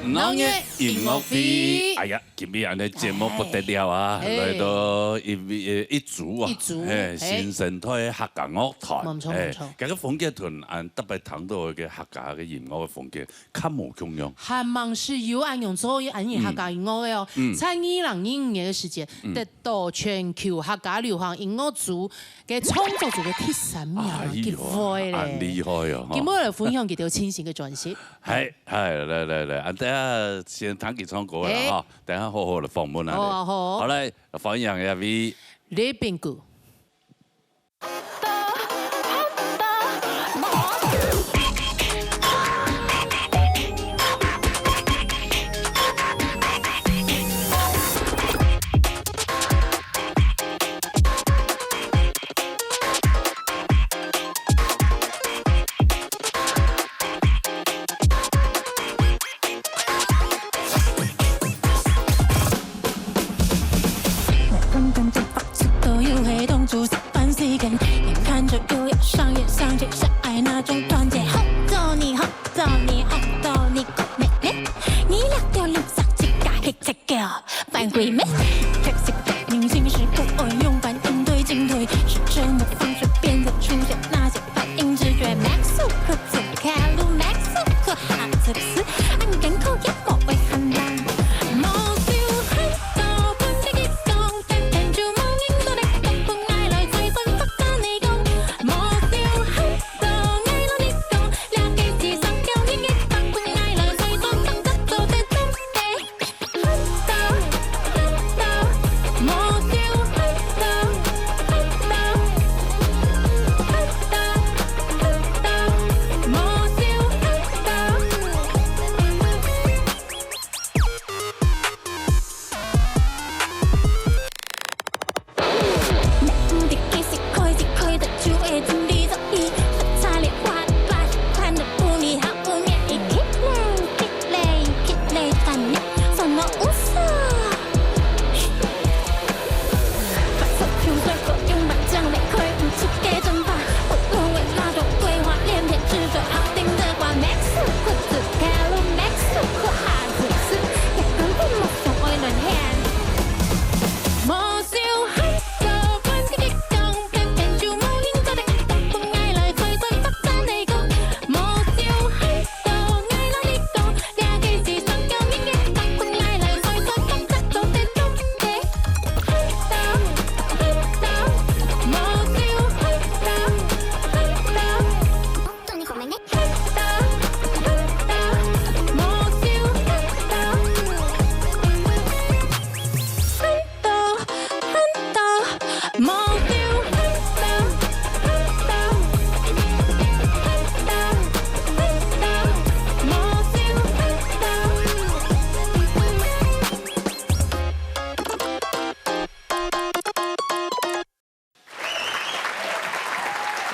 農業音樂會。哎呀， 今日恁呢節目不得了啊，欸。來到一位，呃，一組啊，一組，嘿，欸。新生代客家樂團，無錯，欸，無錯。這個風格同恁逐擺聽到个客家个音樂个風格較無共樣。還蠻少有恁樣做恁樣客家音樂个哦。嗯。在二零二五年个時節，嗯。得到全球客家流行音樂組个創作組个第三名，哎喲，幾位咧。恁厲害哦，吼。今日來分享佢兜最新个專輯。係，係，來，來，來，啊，等下先聽佢唱歌啦，嘿。吼。 等下好好來訪問啊。好啊，好。好，來，歡迎這位。李炳谷。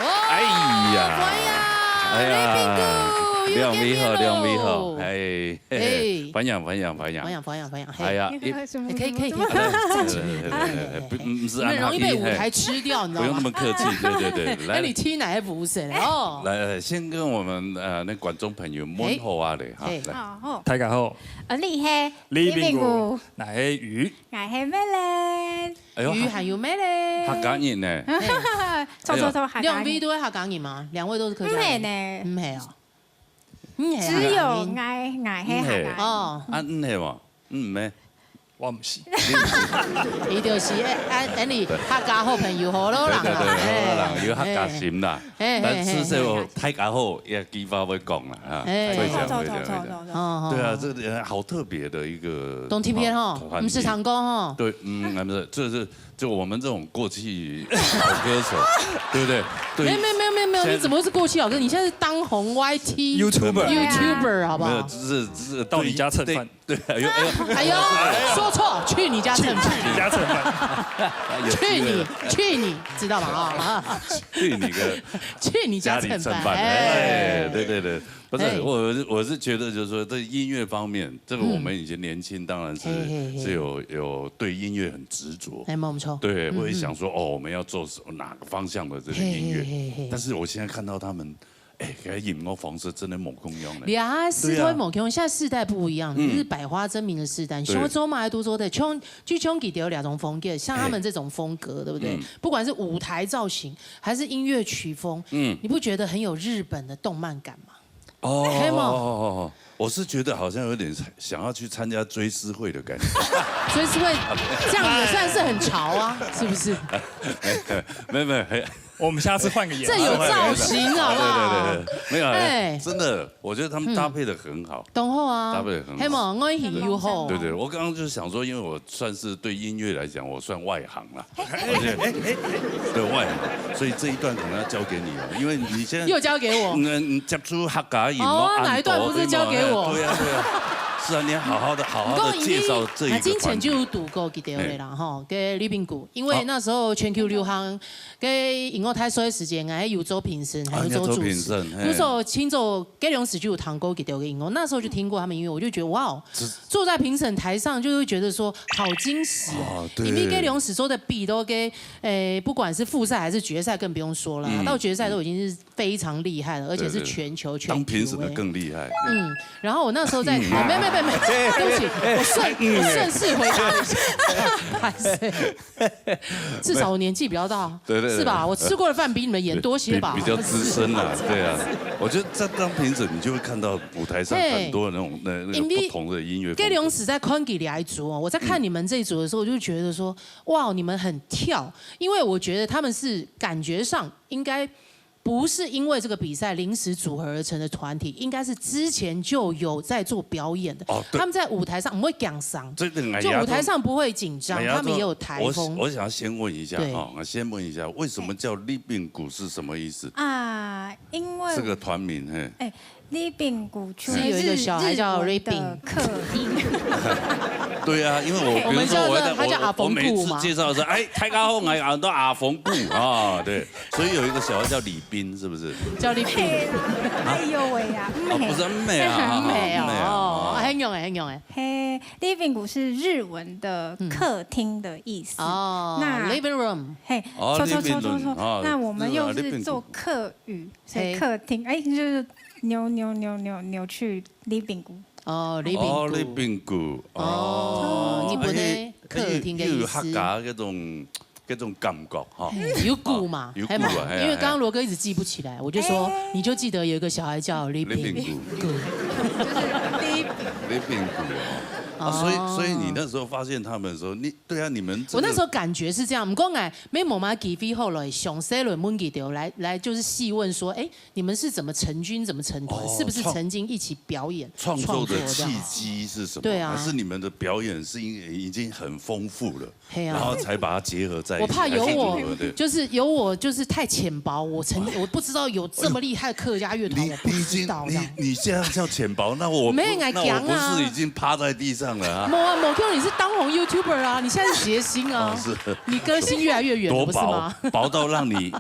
哎呀，歡迎，哎呀，李炳谷，兩位好，又見面囉。兩位好，哎，嘿，嘿。歡迎，歡迎，歡迎。歡迎，歡迎，歡迎，嘿。哎呀，一，可以，可以，可以，可以。不，不是，很容易被舞台吃掉，你知道嗎？不用那麼客氣，對，對，對，來。那你踢哪一步是哦？來，來，先跟我們，呃，那觀眾朋友問候啊嘞，哈，嘿。來。好，好。大家好。啊，你係？李炳谷。李炳谷。𠊎係魚。𠊎係Melen。 哎喲，魚還有咩咧？客家人呢？錯，錯，錯，客家人。兩位都係客家人嗎？兩位都是客家人？毋係呢。毋係哦。毋係啊。只有𠊎，𠊎係客家人。哦。啊，毋係無？毋係。我毋係。你就是，哎，哎，等你客家好朋友好咯，人啊。對，對，對，好人，有客家心啦。哎。 嘿，嘿，但至少大家好，也有機會會講啦，哈。哎。會講，會講，會講。哦，哦，對啊，哦。這個好特別的一個當特別吼，團，團體。毋係唱歌吼。對，嗯，毋係，這是就我們這種過氣老歌手，對不對？對。沒有，沒有，沒有，沒有，沒有。你怎么是过气老歌？你现在是当红 Y T YouTuber YouTuber 好不没有，好？这是这是到你家蹭饭对对，对有有哎呦，说错，去你家蹭饭，你家蹭饭，有去你去你，知道吗？啊，去你个去你家家里蹭饭，蹭饭，哎，对对对，不哎是我我是我是觉得就是说，在音乐方面，这个我们以前年轻当然是嘿嘿嘿是有有对音乐很执着，哎，没错，对，会想说哦，我们要做什哪个方向的这个音嘿嘿嘿嘿，乐但是我现在看到他们，哎，给他演个方式真的猛共样了。你啊，世代无共，现在世代不一样，嗯你是百花争鸣的世代，对像周马来都说的，像就像佢哋有两种风格，像他们这种风格，对不对？不管是舞台造型还是音乐曲风，嗯你不觉得很有日本的动漫感吗？哦黑吗哦哦哦，我是觉得好像有点想要去参加追思会的感觉。所以是会这样也算是很潮啊，是不是？没有没有，嘿我们下次换个颜这有色。造型好不好？对对对对，没有，哎哎，真的，我觉得他们搭配的很好。懂后啊，搭配得很好黑吗？我喜欢后，对对，我刚刚就是想说，因为我算是对音乐来讲，我算外行啦，而且对外行，所以这一段可能要交给你了，因为你现在又交给我。嗯，接触客家音哦乐，哪一段不是交给我对啊对啊，是啊，你要好好的好好的介绍这一个之前团体。就有读过佢哋个啦，吼，个李炳谷，因为那时候全球流行个音乐大赛个时间，还有做评审，还有做主持。啊你要做评审嘿那时候清楚，该两时就有听过佢哋个音乐，那时候就听过他们音乐，我就觉得哇哦，坐在评审台上就会觉得说好惊喜哦哦，对因为该两时做的比都跟诶，不管是复赛还是决赛，更不用说了，到决赛都已经是非常厉害了，而且是全球全球当评审的欸更厉害。嗯，然后我那时候在，没没没没，对不起，我顺我顺势回答一下，拍谁？至少我年纪比较大，对对对是吧？我吃过的饭比你们盐多些吧？比比较资深啦，对啊。我觉得在当评审，你就会看到舞台上嘿很多那种那那个因为不同的音乐风格。该两时在看佢哋一组哦，我在看你们这一组的时候，我就觉得说，哇，你们很跳，因为我觉得他们是感觉上应该。不是因为这个比赛临时组合而成的团体，应该是之前就有在做表演的。哦对他们在舞台上，我们会讲嗓，这个哎就舞台上不会紧张，他们也有台风。我我想要先问一下对哈，我先问一下，为什么叫李炳谷是什么意思？啊，因为这个团名嘿，李炳谷是有一个小孩叫日文 Ripin 的客音，对啊，因为我我们比如说我在叫他叫阿我我每峰谷嘛次介绍说，哎，大家好，我喊到阿峰谷啊，对，所以有一个小孩叫李斌，是不是？叫李炳，哎呦喂呀，啊，不是妹啊，没有妹啊哦，很勇哎，很勇哎。嘿，living room 是日文的客厅的意思。哦那，living room，嘿，哦错错 living 错错 room，哦错，那我们又日文啊是做客语，所以嘿客厅，哎，就是扭扭扭扭扭去 living room。哦哦，李，living room，炳谷，哦，日本的客厅的意又有客思。家那种那种感觉哈。有谷嘛，有还嘛谷啊，哎因为刚刚罗哥一直记不起来，我就说你就记得有一个小孩叫李炳李炳谷，李炳谷哦。啊，所以所以你那时候发现他们的时候，你对啊，你们我那时候感觉是这样，毋过哎，没某嘛几飞后来详细问佢哋来来就是细问说，哎，你们是怎么成军，怎么成团，哦是不是曾经一起表演创作的这样契机是什么？对啊还是你们的表演是因为已经很丰富了，嘿啊然后才把它结合在一起？我怕有我还是怎么对就是有我就是太浅薄，我曾我不知道有这么厉害的客家乐团，你我不知你已经你道这样。你这样叫浅薄，那我不没有人那讲啊我不是已经趴在地上了啊？某啊，某 Q，你是当红 YouTuber 啊，你现在是谐星啊，哦是你歌星越来越远了，多不是吗薄？薄到让你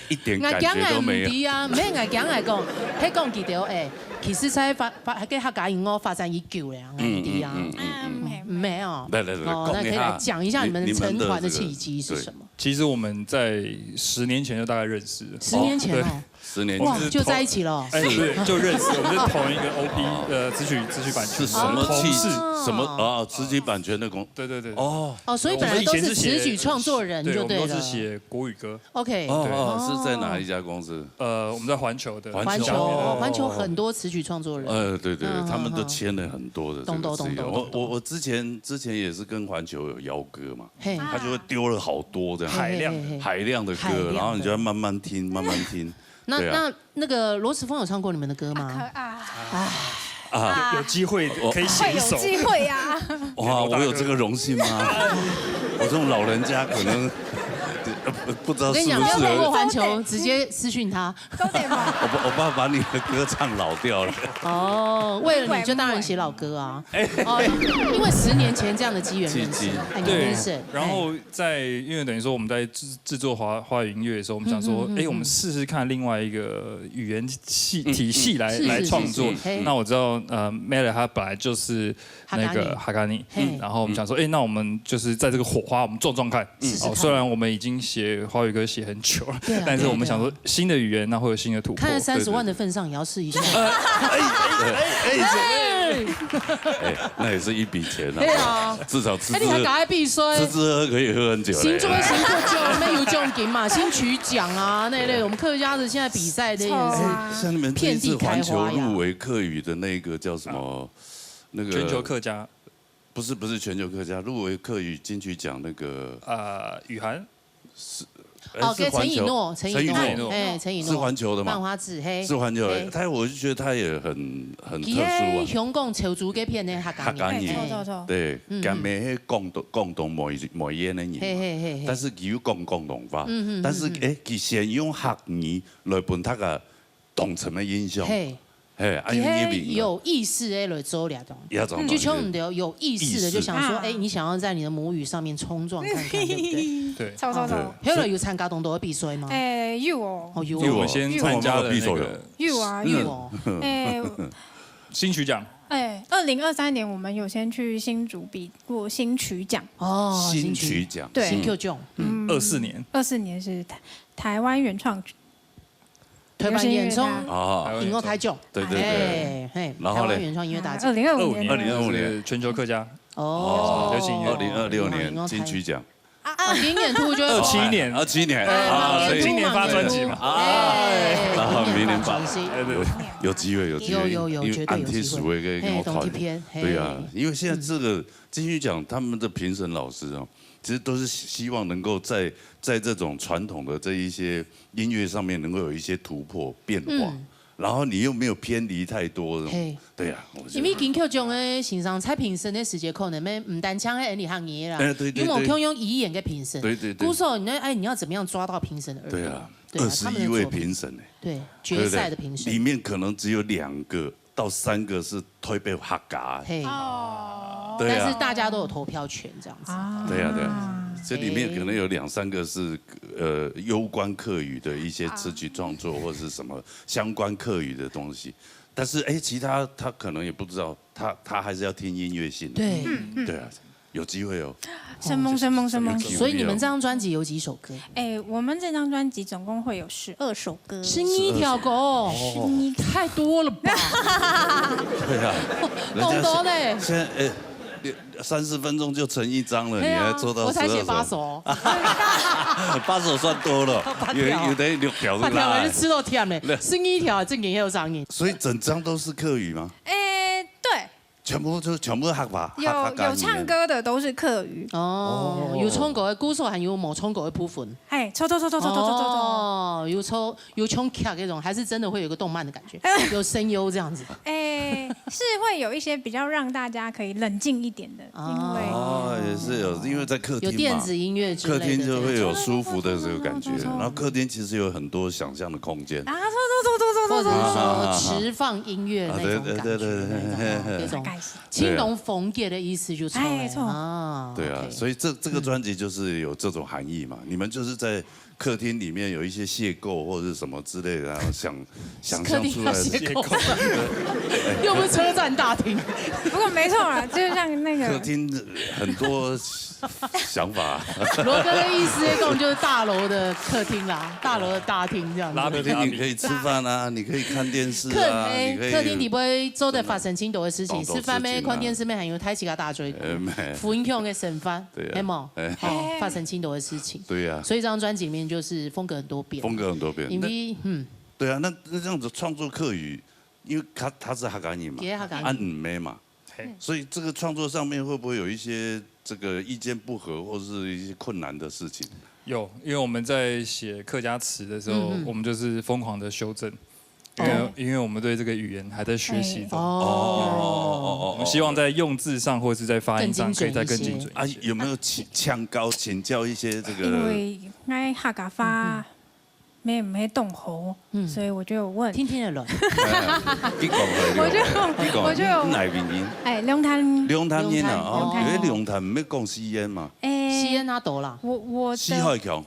一点感觉都没有。对啊，没人讲来讲，嘿，讲佢哋哎，其实在发发个客家音乐发展已久了，你知啊？嗯嗯嗯嗯。没有。来来来，哦，那可以来讲一下你们成团的契机是什么？其实我们在十年前就大概认识了。十年前哦，十年哇，我们是就在一起了。哎，对，就认识，我们是同一个 O P 呃词曲词曲版权是什么契同事。什么啊？词曲版权的公对对对。哦哦，所以本来都是我们以前是写词曲创作人对，就我们都对了。是写国语歌。 OK，哦哦，是在哪一家公司？呃，我们在环球的。环环球哦哦，环球很多词曲创作人。呃，对对，嗯他们都签了很多的这懂懂个资源。懂懂懂我我我之前之前也是跟环球有邀歌嘛，嘿，他就会丢了好多这样海量的海量的歌，海量的然后你就要慢慢听，慢慢听。那对啊那那个罗时峰有唱过你们的歌吗？啊，啊，有机会可以写一首。会有机会啊。哇，我有这个荣幸吗？我这种老人家可能呃不不知道适不适合。我跟你讲，不要透过环球，直接私讯他。重点吧。我不，我怕把你的歌唱老掉了。哦，为了你就当然写老歌啊。哦，因为十年前这样的机缘认识，契机哎，对你是，然后在因为等于说我们在制制作华华语音乐的时候，我们想说，哎，我们试试看另外一个语言系体系来是来创作是是。嘿那我知道，呃，Mele 他本来就是那个 Hakani，嘿然后我们想说，哎，那我们就是在这个火花，我们撞撞看。试试看哦，虽然我们已经写华语歌写很久了对啊，但是我们想说新的语言，那会有新的突破。看在三十万对的份上，也要试一下。哎，那也是一笔钱对啊啊，至少吃哎，吃喝，你还赶快闭嘴。吃吃喝喝可以喝很久嘞。新作、新作就没有这种game嘛，新曲奖啊那一类，我们客家的现在比赛这也是错啊像你们这一次环球入围客语的那个叫什么？那个全球客家，不是不是全球客家入围客语金曲奖那个呃，雨涵，哦，是环球跟陈以诺，陈以陈以诺，诺哎，陈以诺，是环球的嘛漫花子，嘿，是环球的，嘿他我就觉得他也很很特也殊啊。雄共求足给骗的哈港哈港语人，错错错。对，敢没广东广东某一某一个人嘛，嘿嘿嘿嘿但是佢又讲广东话，嗯嗯嗯但是哎，佢先用客语来分他个同城的印象，嘿，嘿，啊用也英语有意识的来做了东西。也怎么就像你的有意识的，意识就想说，啊哎，你想要在你的母语上面冲撞看看，对不对？对，错错错。后来有参加当多的比赛吗？哎，有哦，哦，有有我们先参加了那我们有比赛个有啊有。嗯哎新曲奖，哎，二零二三年我们有先去新竹比过新曲奖，哦，新曲奖，对新曲奖，嗯，二四年，二四年是台台湾原创台湾原创流行音乐大啊，音乐台奖，对对对哎嘿，然后嘞台湾原创音乐大奖，二零二五二零年二五年哦，二零二五年二零二六年金曲奖，哦，今年度就二七年，二七年哎啊，明年所以今年发专辑嘛。哎，然后明年发发专辑哎对，有机会有机会，有有有因为绝对有机会安提斯我也可以跟我嘿，同团一篇，嘿对啊，因为现在这个金曲奖他们的评审老师啊，其实都是希望能够在在这种传统的这一些音乐上面能够有一些突破变化。嗯然后你又没有偏离太多的，嘿对啊，我觉得因为金曲奖的先生在评审的时节，可能没唔单单係你行业啦，哎对对对有冇共用语言的评审，对对对故所你哎，你要怎么样抓到评审的耳朵？对啊，对啊二十一位评审呢，对对不对决赛的评审里，面可能只有两个到三个是台北客家，嘿，哦，对啊但是大家都有投票权这样子。啊对啊对啊，这里面可能有两三个是呃攸关客语的一些词曲创作或是什么相关客语的东西，但是哎，其他他可能也不知道，他他还是要听音乐性的，对，对啊，有机会哦，生猛生猛生猛有机会所以你们这张专辑有几首歌？哎，我们这张专辑总共会有十二首歌，十二条歌哦，太多了吧？对啊，人家懂懂嘞现在哎，你三十分钟就成一张了，你对啊还做到我才写十二八首，八首算多了，有有的六条八条还是啦。吃到甜嘞，十二条正经还有啥人？所以整张都是客语吗？哎，对，全部就全部客话，有客家语言有唱歌的都是客语，哦，有唱歌的歌手，还有冇唱歌的部分。哎，错错错错错错错错错。哦，有抽有唱曲那种，还是真的会有一个动漫的感觉，有声优这样子。哎，是会有一些比较让大家可以冷静一点的，因为哦，也是有，因为在客厅嘛，有电子音乐之类的，客厅就会有舒服的这个感觉，对对对对对然后客厅其实有很多想象的空间。啊，错错错错错或者错错，是说释放音乐那种感觉，啊对对对对那种那种感谢。青龙逢夜的意思就出来哎错啊，对啊，OK 所以这这个专辑就是有这种含义嘛。你们就是在客厅里面有一些邂逅或者是什么之类的，然后想想客厅象出来的。要邂逅，又不是车站大厅。不过没错啦，就是像那个客厅很多想法，罗哥的意思，这种就是大楼的客厅啦，大楼的大厅这样子。拉比客厅你可以吃饭啊，你可以看电视啊，客哎你可以客厅底背做得发生真多的事情，懂懂吃饭咩，事情啊看电视咩，还有太极个大追，呃没分享个生活，对啊系冇？哎哦，发生真多的事情。对呀，所以这张专辑里面就是风格很多变，风格很多变。因那为嗯，对啊，那那这样子创作客语，因为他他是客家人嘛，也客家人啊，你没嘛，嘿所以这个创作上面会不会有一些这个意见不合或是一些困难的事情？有，因为我们在写客家词的时候，嗯嗯我们就是疯狂的修正。因为因为我们对这个语言还在学习中，哦我们希望在用字上或是在发音上可以再更精准一些。啊，有没有请请教请教一些这个？因为我客家话没没懂好，所以我就有问。听听得懂。你讲好了，我就你讲，我就有你哪边音？哎，龙潭，龙潭音啊，哦，龙潭因为龙潭没讲西安嘛，哎，西安那多啦。我我的西海强。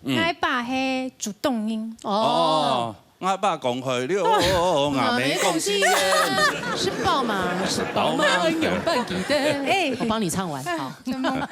那一把黑主动音，哦，哦，我爸讲好了，我没讲西安。是宝马，是宝马有半级的。哎我帮你唱完，好。什么？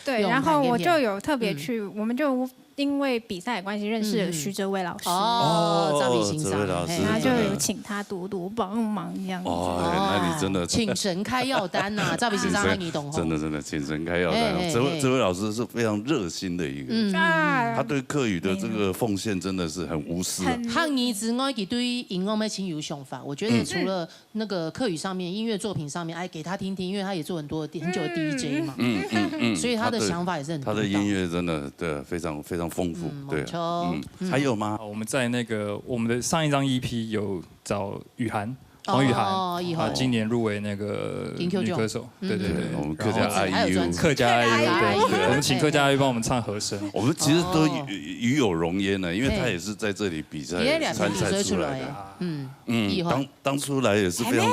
对，用然后我弹给你就有特别去，我们就因为比赛的关系认识了徐哲伟老师，哦，赵立新哲伟老师嘿然后就有请他多多帮忙这样子。哦，那你真的请神开药单呐，赵立新上海你懂吼。真的真的请神开药单。哎哎哎这位这位老师是非常热心的一个人，啊他对客语的这个奉献真的是很无私啊。很客语之外，佢对音乐乜盡有想法。我觉得除了那个客语上面，音乐作品上面，哎，给他听听，因为他也做很多的很久的DJ嘛，嗯嗯嗯，所以他的想法也是很独到他的音乐真的对非常非常丰富，嗯对没错啊，嗯，还有吗？啊我们在那个我们的上一张 E P 有找雨涵，黄雨涵，哦雨涵啊，今年入围那个金曲奖女歌手，对对对，我们客家然后 I U，客家 I U，对，哎对我们请客家 I U 帮我们唱和声。我们其实都哦与与有荣焉呢，因为他也是在这里比赛也两参赛出来的。的，嗯嗯意，外当当初来也是非常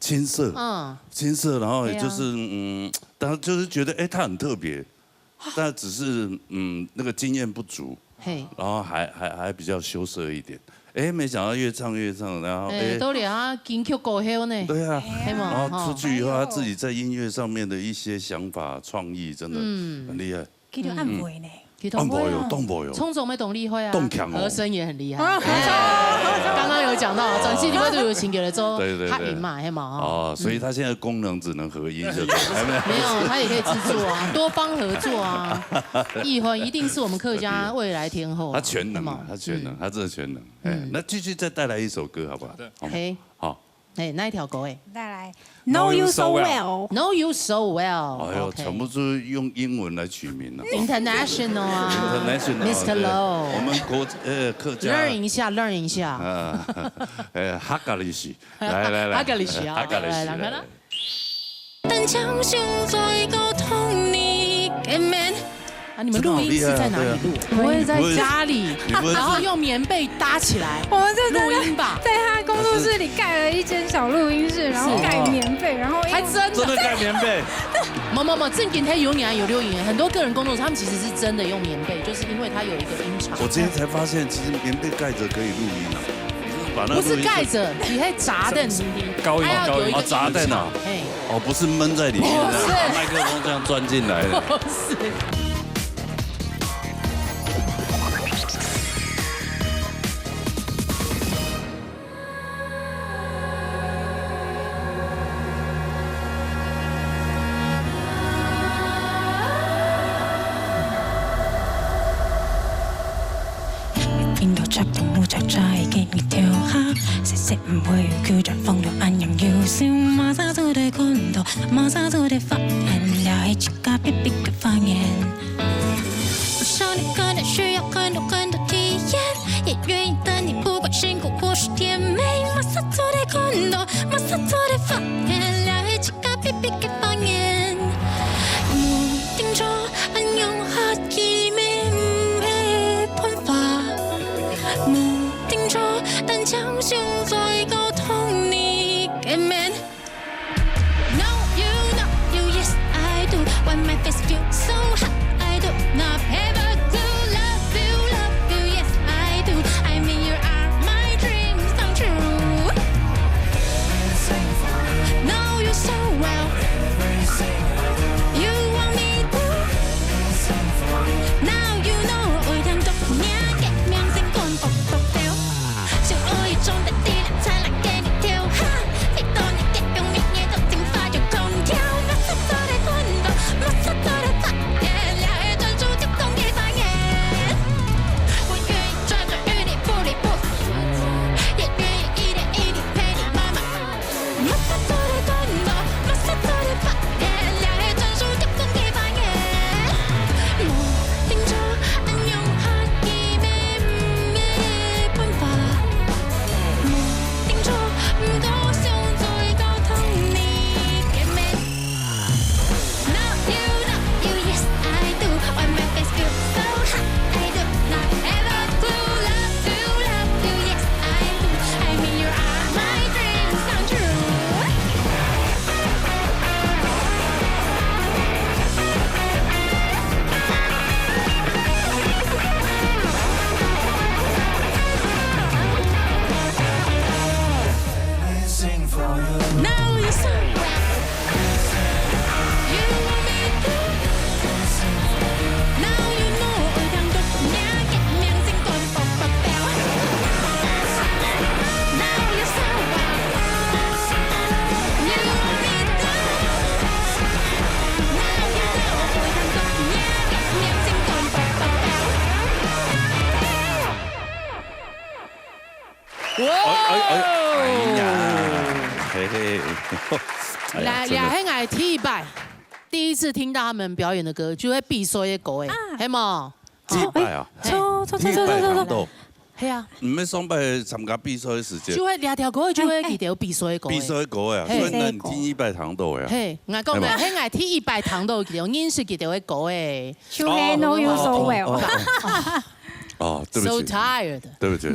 青涩，嗯，青涩，然后也对啊就是嗯，当然就是觉得哎，他很特别，但只是嗯那个经验不足，嘿，然后还还还比较羞涩一点。哎，没想到越唱越唱，然后哎，哎，都连啊，金曲歌后呢，对啊，嘿嘛，然后出去以后，他自己在音乐上面的一些想法、创意，真的很厉害。其实按袂呢，其实动不有，动不有，冲总没懂厉害啊，动强哦和声也很厉害。哎刚刚有讲到，转系里面都有请给了之后，对对对他赢嘛，嘿嘛，哦。哦，所以他现在功能只能合音，对不对？没有，他也可以制作啊，多方合作啊。意涵一定是我们客家未来天后啊，他全能啊嘿嘛，他全能，他真的全能。哎，那继续再带来一首歌好不好？好吗嘿，好，哎，哪一条歌哎再来，Know you so well。 Know you so well，哎呦， OK 全部是用英文来取名了。 International 啊 International， Mister 对 Low，我们国呃客家 learn 一下，learn 一下。啊，哎，哈嘎里西，来来来，哈嘎里西啊哈嘎里西，来来来来。但常常在溝通你嘅面。啊，你们录音室在哪里录？不会在家里，你不会是然后用棉被搭起来我们这真的录音吧？在他工作室里盖了一间小录音室，然后盖棉被，然后因为还真的。真的盖棉被，没没没，正经他有年有录音，很多个人工作室他们其实是真的用棉被，就是因为它有一个音场。我今天才发现，其实棉被盖着可以录音啊。你是把那个不是录音室盖着，你可以砸在里面，高音还要有一个高音哦砸在哪音场？哎，哦，不是闷在里面，不是把麦克风这样钻进来的。不是。冰到插到木恰恰个你跳下，细细唔会有球场放到安阳有手，马上就得看到，马上就得发现，了一个逼逼个发言。我想你可能需要很多很多体验，也愿意等你，不管辛苦或是甜美，马上就得看到，马上就得发现，了一个逼逼个发言。无定着，安样下去咩唔系办法。无定着，但常常在沟通你个面。No, you know, you, yes, I do. Why my face feel so hot? I do not have a clue. Love you, love you, yes, I do. I mean, you are my dreams come true. Know you so well. You want me to. Now you know, 我用獨特个名聲講獨獨調。想愛一種的力量才能給你跳哈。一到你的表面，也都進化就空調。我是做得滾動，我是做得發言，了解專注激動的發言。我願意抓著雨滴，不離不棄，也願意一點一滴陪你慢慢。我是做得滾動，我是做得發言，了哎呀，来，真的。也係𠊎第一擺，第一次聽到他們表演的歌，就係比賽个歌誒，啊。係無？第一擺啊，錯錯錯第一擺糖豆，錯錯錯。係啊，你們上擺參加比賽的時間，就係這條歌，就係佢兜比賽个歌誒。比賽个歌呀，嘿。所以那你第一擺糖豆呀。嘿，𠊎講个，係𠊎第一擺糖豆佢兜，認識佢兜个歌誒。就係 Know You So Well。哦，哦，哦，哦，對不 So 起， tired。对不起，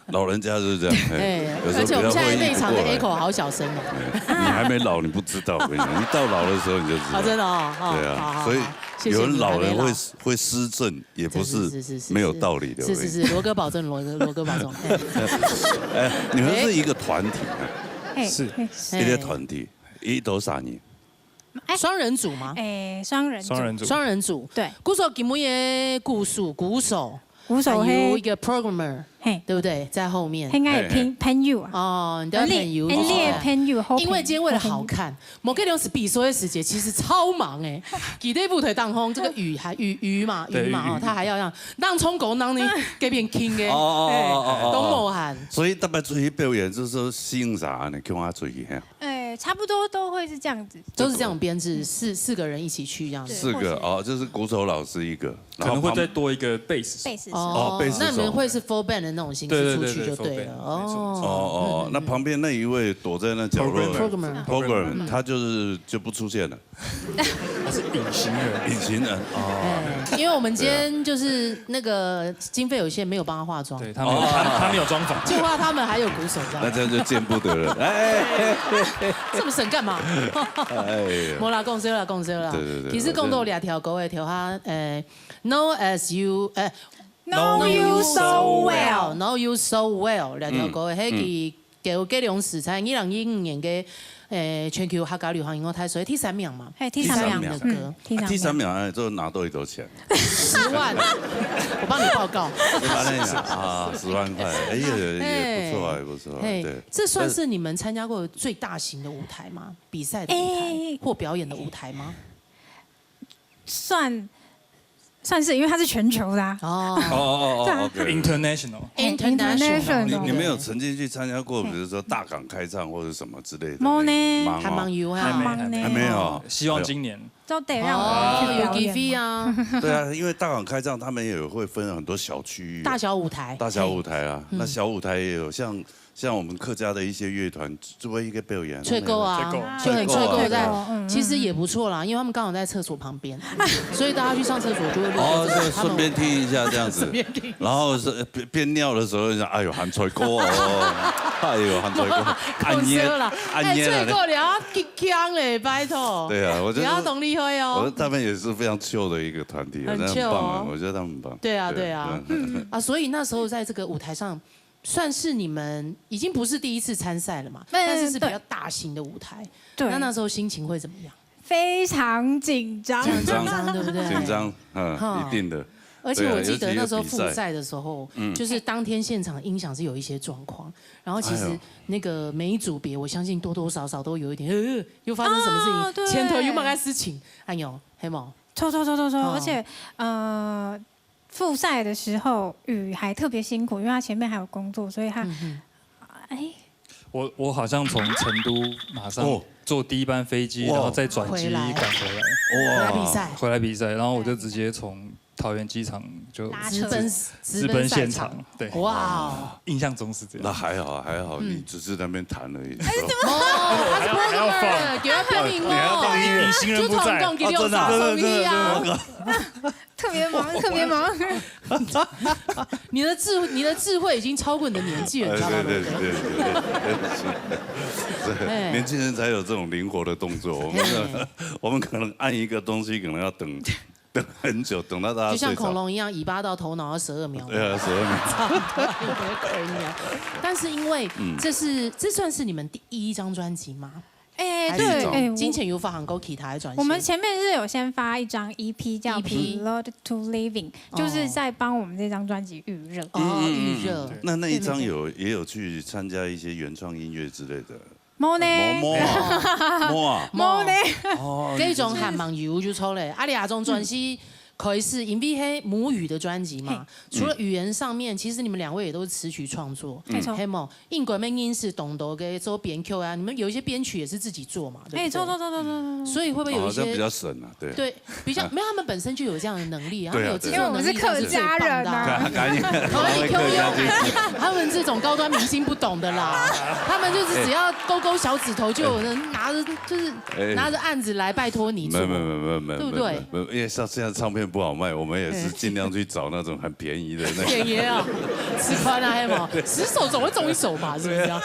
老人家就是这样，嘿哎，有时候而且我们现在比较会意不过来。内场的 echo 好小声哦。你还没老，你不知道，我跟你讲，你到老的时候你就知道。啊，真的哦，哦对啊，好好好所以谢谢有人老人会你们还没老会失智，也不是是是是是没有道理的。是是是，罗哥保证，罗哥罗哥保证。嘿哎，你们是一个团体啊，嘿，是嘿一个团体，一多少年？哎双人组吗？哎，双人组双人组，双人组。对，鼓手吉姆耶鼓手鼓手，鼓手嘿还有一，个 programmer，嘿，对不对？在后面。应该朋朋友啊，哦，你的朋友哎，你的朋友，好朋友因为今天为了好看，某个量是比赛的时节，其实超忙哎。吉他部队当中，这个雨还雨雨嘛对雨嘛哦，雨他还要让让冲狗让你给别人听哎，哦哦哦哦哦哦东某喊。所以大家出去表演，就是说欣赏啊，你跟他出去哈，哎，差不多都会是这样子。都是这样编制，四四个人一起去这样子。四个哦，就是鼓手老师一个，可能会再然后旁多一个 bass 手。贝斯手，哦贝斯手那你们会是 full band 的那种形式对对对对对出去就对了，full band，没错没错哦哦，那旁边那一位躲在那角落的 programmer。 program，他就是就不出现了，他是隐形人。隐形人哦。哎，因为我们今天就是那个经费有限，没有帮他化妆。对他没有他他没有装潢。就怕他们还有鼓手这样。那这样就见不得人。哎，这么省干嘛？哎呀，没啦，讲笑啦，讲笑啦。对对对其实讲到两条歌的，条下，呃，Know as you，呃 Know you so well。 Know you so well，两条歌的，迄个叫《给龙死猜》，二零一五年的，呃，全球客家流行音乐大赛第三名嘛。嘿，第三名第三名的歌。嗯，第三名。第三名哎，就拿到一多钱，十万，我帮你报告。我跟你讲啊，十万块，哎也也不错啊，也不错啊，嘿对。，这算是你们参加过最大型的舞台吗？比赛的舞台哎或表演的舞台吗？算算是，因为它是全球的啊。哦哦哦哦，OK。 International。 ，international。你你们有曾经去参加过，比如说大港开唱或者什么之类的？没呢忙哦还蛮有啊，还没忙呢还没有。哦，希望今年。都得让我们去哦，有表演 K F 吗。啊，对啊，因为大港开唱，他们也会分很多小区域啊，大小舞台，大小舞台啊，那小舞台也有像像我们客家的一些乐团做一个表演，翠沟啊翠沟，就很翠沟在翠沟，嗯其实也不错啦，因为他们刚好在厕所旁边，所以大家去上厕所就会路过哦，这个就顺便听一下这样子，顺便听一下然后是呃边边尿的时候想，哎呦，含菜锅哦，哎呦，含菜锅，讲笑啦，哎，按捏了。翠沟聊到激强哎，拜托，对啊，我觉得聊到懂厉害哦我觉得。他们也是非常 chill 的一个团体啊，很真的很 chill 棒啊，哦我觉得他们很棒。对啊，对啊嗯，啊，所以那时候在这个舞台上，算是你们已经不是第一次参赛了嘛，对但是是比较大型的舞台。对那那时候心情会怎么样？非常紧张。很紧张，对不对？紧张，嗯，哈一定的。而且我记对啊尤其是得那时候比赛复赛的时候，就是当天现场音响是有一些状况，然后其实哎呦那个每一组别，我相信多多少少都有一点，呃，又发生什么事情？哦对前头有没有事情？哎呦，黑毛，错错错错错，哦而且呃，复赛的时候雨还特别辛苦，因为他前面还有工作，所以他嗯哼，哎，我我好像从成都马上哦坐第一班飞机，哇然后再转机回来赶回来，回来比赛，回来比赛，然后我就直接从桃园机场就拉直奔直直奔赛现场，对，哇哦！印象中是这样。那还好还好，你只是在那边弹而已。哦，他是 programmer，给他放音你还要放音乐，乐，隐形人不在。就同讲给六哦真的啊三送一啊。真的真的特别忙，特别忙。你的智你的智慧已经超过你的年纪了，你知道吗？哎对对对对对对，哎年轻人才有这种灵活的动作。我们嘿我们可能按一个东西，可能要等等很久，等到大家就像睡着。恐龙一样，尾巴到头脑要十二秒。对啊，十二秒。但是因为这是这算是你们第一张专辑吗？哎，还对，是哎，我之前有发行过其他的专辑？我们前面是有先发一张 E P 叫《 EP Prelude to Living》，就是在帮我们这张专辑预热。哦预热，那那一张有也有去参加一些原创音乐之类的。没呢，没啊，没啊。没呢。哦，这种还蛮有就抽嘞。阿里亚中专辑可以是因為係母語的專輯嘛，除了語言上面，其實你們兩位也都是詞曲創作，沒錯。係無？應該愛認識當多个做編曲啊，你們有一些編曲也是自己做嘛，對不對？哎，做做做做做做。所以會不會有一些哦，這樣比較省啊，對。對，比較沒有，他們本身就有這樣的能力啊，對啊他們有製作能力，因為我們是客家人啊。這樣最棒的啊。趕緊可以 Q 他們這種高端明星不懂的啦，他們就是只要勾勾小指頭，就有人拿着就是哎拿着案子來拜託你做。沒有沒有沒有沒有沒有，對不對？沒有，因為像現在唱片不好賣，我們也是盡量去找那種很便宜的那個。便宜啊，十塊啊，係無？十首總會中一首吧，是不是啊？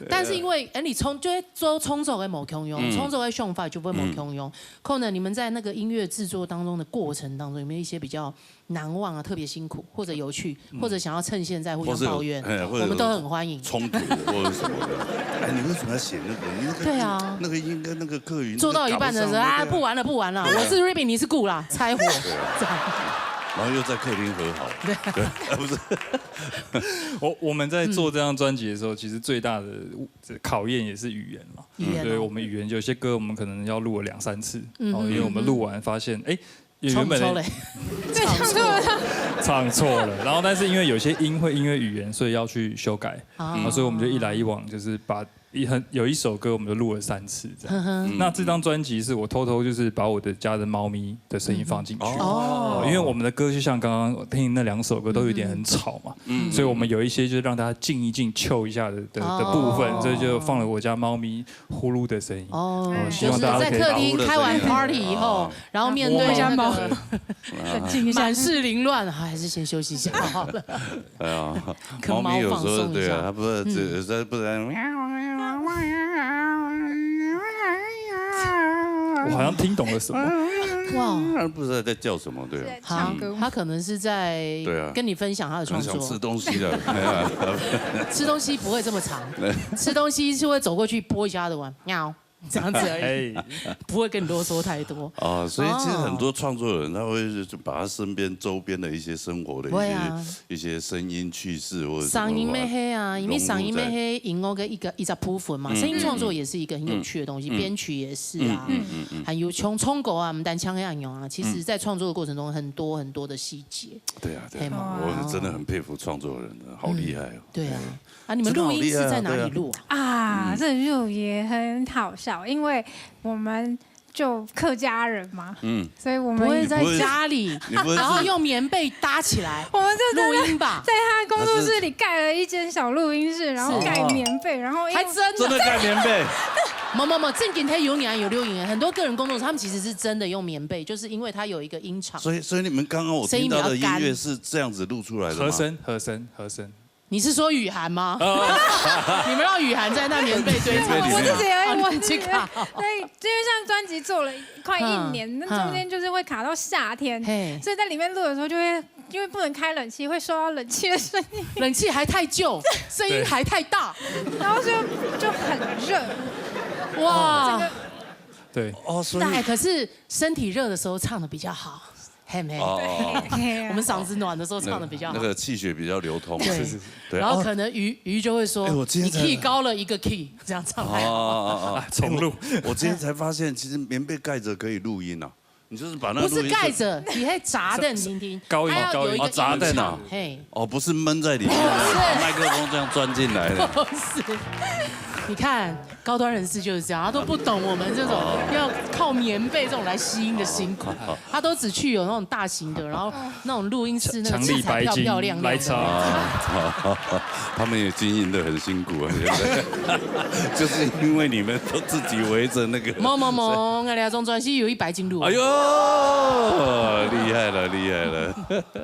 但是因為哎，你創就會做創作个無共樣，創作个想法就會無共樣。可能你們在那個音樂製作當中的過程當中，有沒有一些比較難忘啊、特別辛苦或者有趣，或者想要趁現在互相抱怨，或者有哎或者有我們都很歡迎。衝突或者什麼的。哎，你為什麼要寫那個？你那個對啊那個音跟那個客語做到一半的時候啊，不玩了，不玩了，我是 Ribby，你是 Gu 啦，拆伙，这样。然後又在客廳和好，對，不是。我我們在做這張專輯的時候，其實最大的考驗也是語言嘛。語言哦對，我們語言有些歌，我們可能要錄了兩三次，哦，因為我們錄完發現，哎，原本的唱不出來，對，唱錯了。唱錯了，然後但是因為有些音會因為語言，所以要去修改，啊啊，所以我們就一來一往，就是把一很有一首歌我們就錄了三次這樣。那這張專輯是我偷偷就是把我的家的貓咪的聲音放進去。哦哦，因為我們的歌就像剛剛我聽那兩首歌都有點很吵嘛，所以我們有一些就是讓大家靜一靜、chill一下的的的部分，哦所以就放了我家貓咪呼噜的聲音。哦，哦希就是望大家可以在客廳開完 party 以後，然後面對那個摸一下猫，冷靜一下滿。是凌亂，還是先休息一下好了。哎呀，跟猫咪有时候猫放松一下对啊，它不是只它不然。我好像聽懂了什麼。哇，它不知道在叫什么，对啊。好唱歌，他可能是在对啊跟你分享他的创作可能想吃。东西了，哎呀吃东西不会这么长，吃东西是会走过去拨一下他的碗，喵，这样子而已，哎，不会跟你啰嗦太多。啊，所以其实很多创作人他会就把他身边周边的一些生活的一些、会啊一些声音趣事或者什么声音咩係啊，因為融入在聲音咩係音樂个一个一隻部分嘛，聲音創作也是一个很有趣的東西，編曲也是啊，還有唱唱歌啊，毋單淨係恁樣啊。其實在創作的過程中，很多很多的細節。对啊，对啊，嘿嘛我真的很佩服创作人，好厉害哦。对啊，啊，你們錄音是在哪裡錄啊？啊，這就也很好笑，因為我們就客家人嘛，嗯，所以我們不會在家裡，你不會是然後用棉被搭起來我們就真的錄音吧？在他工作室裡蓋了一間小錄音室，然後蓋棉被，然後因為還真的，真的蓋棉被，沒有沒有沒有，正經他有年有錄音，很多個人工作室他們其實是真的用棉被，就是因為它有一個音場。所以所以你们刚刚我听到的音乐是这样子录出来的吗？和声和声和声。你是說雨涵嗎？你們讓雨涵在那棉被堆唱。我自己而已，哦我你自己啊。對，因為像專輯做了快一年，嗯那中間就是會卡到夏天，嘿所以在裡面錄的時候就會因為不能開冷氣，會收到冷氣的聲音，冷氣還太舊，聲音還太大，然後就就很熱，哇整！個對，哦，所以那哎，可是身體熱的時候唱的比較好，嘿没？哦哦哦。我們嗓子暖的時候唱的比較好那。个气血比较流通。对对，然后哦可能鱼鱼就會說，哎我今天才你 key 高了一個 key，這樣唱哦還好。哦哦哦，重錄。我今天才发现，其实棉被盖着可以录音啊。你就是把那个不是录音盖着，你還扎等聽聽，高音它要有一個高音哦扎等啊音場嘿，哦，不是闷在里面，不是麦克风这样钻进来的。不是。你看高端人士就是这样，他都不懂我們這種要靠棉被這種來吸音的辛苦，他都只去有那種大型的，然後那種錄音室那個器材漂漂亮亮的。強力白金lights out。他们也经营的很辛苦啊，现在就是因为你们都自己围着那个。某某某，我這張專輯有一百斤錄。哎呦，厉害了，厉害了！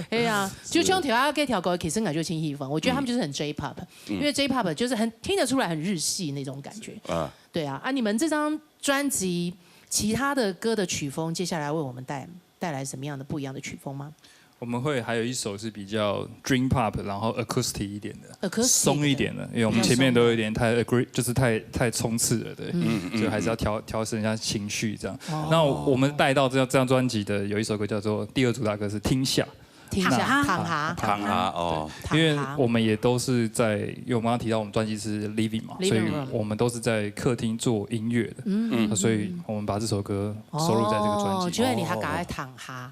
哎呀，就像頭下該條歌，其實我就清氣氛，我覺得他們就是很 J-pop，因為 J-pop 就是很聽得出來很日系那種感覺。啊，對啊，啊，你們這張專輯其他的歌的曲風，接下來為我們帶帶來什麼樣的不一樣的曲風嗎？我們會還有一首是比較 dream pop，然後 acoustic 一點的 Acoustic 的鬆一點的，因為我們前面都有點太 agree，就是太太衝刺了，對，所以還是要調調整一下情緒這樣。那我們帶到這張這張專輯的有一首歌叫做第二主打歌是《聽下》，听一下，躺下。躺下哦。因为我们也都是在，因为我们刚刚提到我们专辑是 living 嘛，living room，所以我们都是在客厅做音乐的，嗯，所以我们把这首歌收录在这个专辑。哦，就係你還敢在躺下，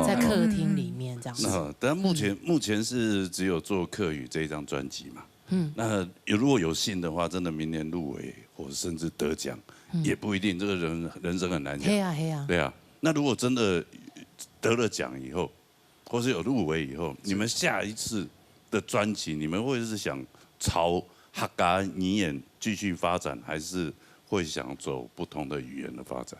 在客厅里面这样子。那但目前目前是只有做客语这一张专辑嘛？嗯，那有如果有幸的话，真的明年入围或甚至得奖，也不一定，这个人人生很难讲。嘿啊嘿啊，对啊，那如果真的得了奖以后，或是有入围以后，你们下一次的专辑，你们会是想朝客家语言继续发展，还是会想走不同的语言的发展？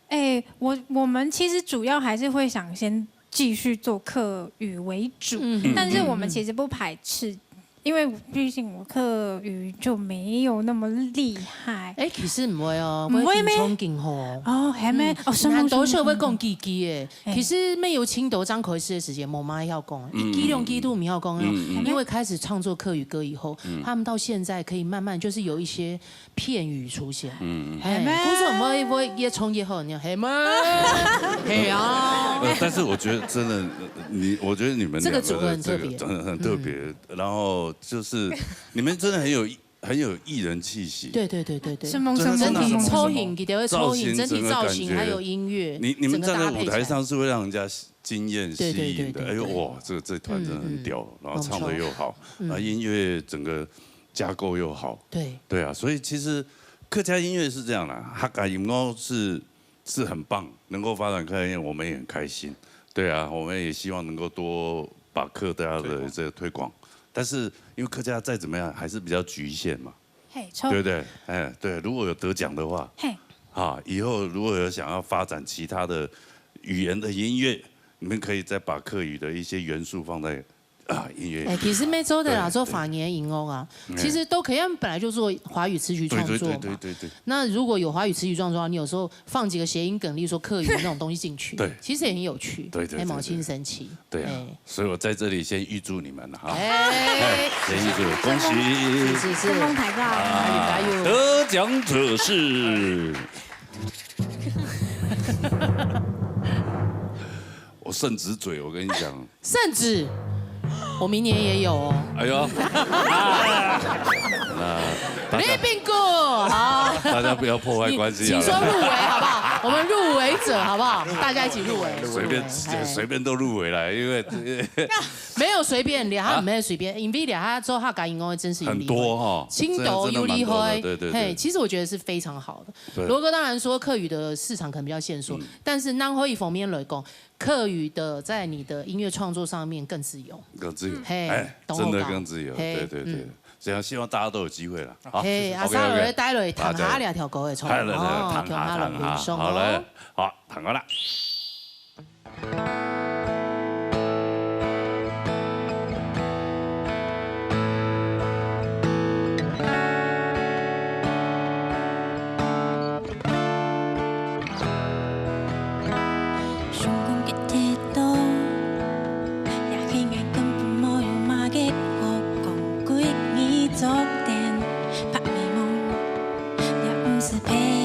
哎，我我们其实主要还是会想先继续做客语为主，但是我们其实不排斥。因为毕竟我客语就没有那么厉害。哎，其实唔會哦，唔會咩？衝勁好哦。哦，係咩？哦，難道就會講幾句誒？其實沒有青島張開始的時間，我媽要講，一句兩句都不要講哦。因為開始創作客語歌以後，他們到現在可以慢慢就是有一些片语出现。嗯，哎，故事我们会越冲越好，你看，嘿吗？嘿啊。呃，但是我觉得真的，你，我觉得你们两个的这个真的很特别，然后就是你们真的很有很有艺人气息。对对对对对，是梦想真的抽影，给的会抽影，整体造型还有音乐，你你们站在舞台上是会让人家惊艳吸引的。哎呦哇，这个这团真的很屌，然后唱的又好，啊音乐整个。架构又好，对对啊，所以其实客家音乐是这样啦，客家音乐是是很棒，能够发展客家音乐，我们也很开心。对啊，我们也希望能够多把客家的这个推广，但是因为客家再怎么样还是比较局限嘛，嘿，对不对？哎，对，如果有得奖的话，嘿，啊，以后如果有想要发展其他的语言的音乐，你们可以再把客语的一些元素放在。啊，音乐。哎，其实每周的啦，做法语音乐啊，其实都可以。他们本来就做华语词曲创作嘛。对对对对对。那如果有华语词曲创作，你有时候放几个谐音梗，例如说客语那种东西进去，对，其实也很有趣，对对，还蛮新神奇。对啊，所以我在这里先预祝你们哈，哎，先预祝，恭喜，是是是，恭喜大家，加油加油。得奖者是，我圣旨嘴，我跟你讲。 圣旨，我明年也有哦。哎呦，那大家 bingo 好，大家不要破坏关系啊。请说入围好不好？我们入围者好不好？大家一起入围。随便随便都入围了，因为没有随便，两下没有随便，因为两下做客家音乐真是很多哈，青岛有厉害，对对对，其实我觉得是非常好的。罗哥当然说客语的市场可能比较限缩，但是南海一方面来讲。 客语的在你的音乐创作上面更自由，更自由，嘿，真的更自由，对对对，这样希望大家都有机会了。好，嘿，阿沙来带来谈下两条歌的创作，哦，谈下谈下，好嘞，好，谈完了。 是陪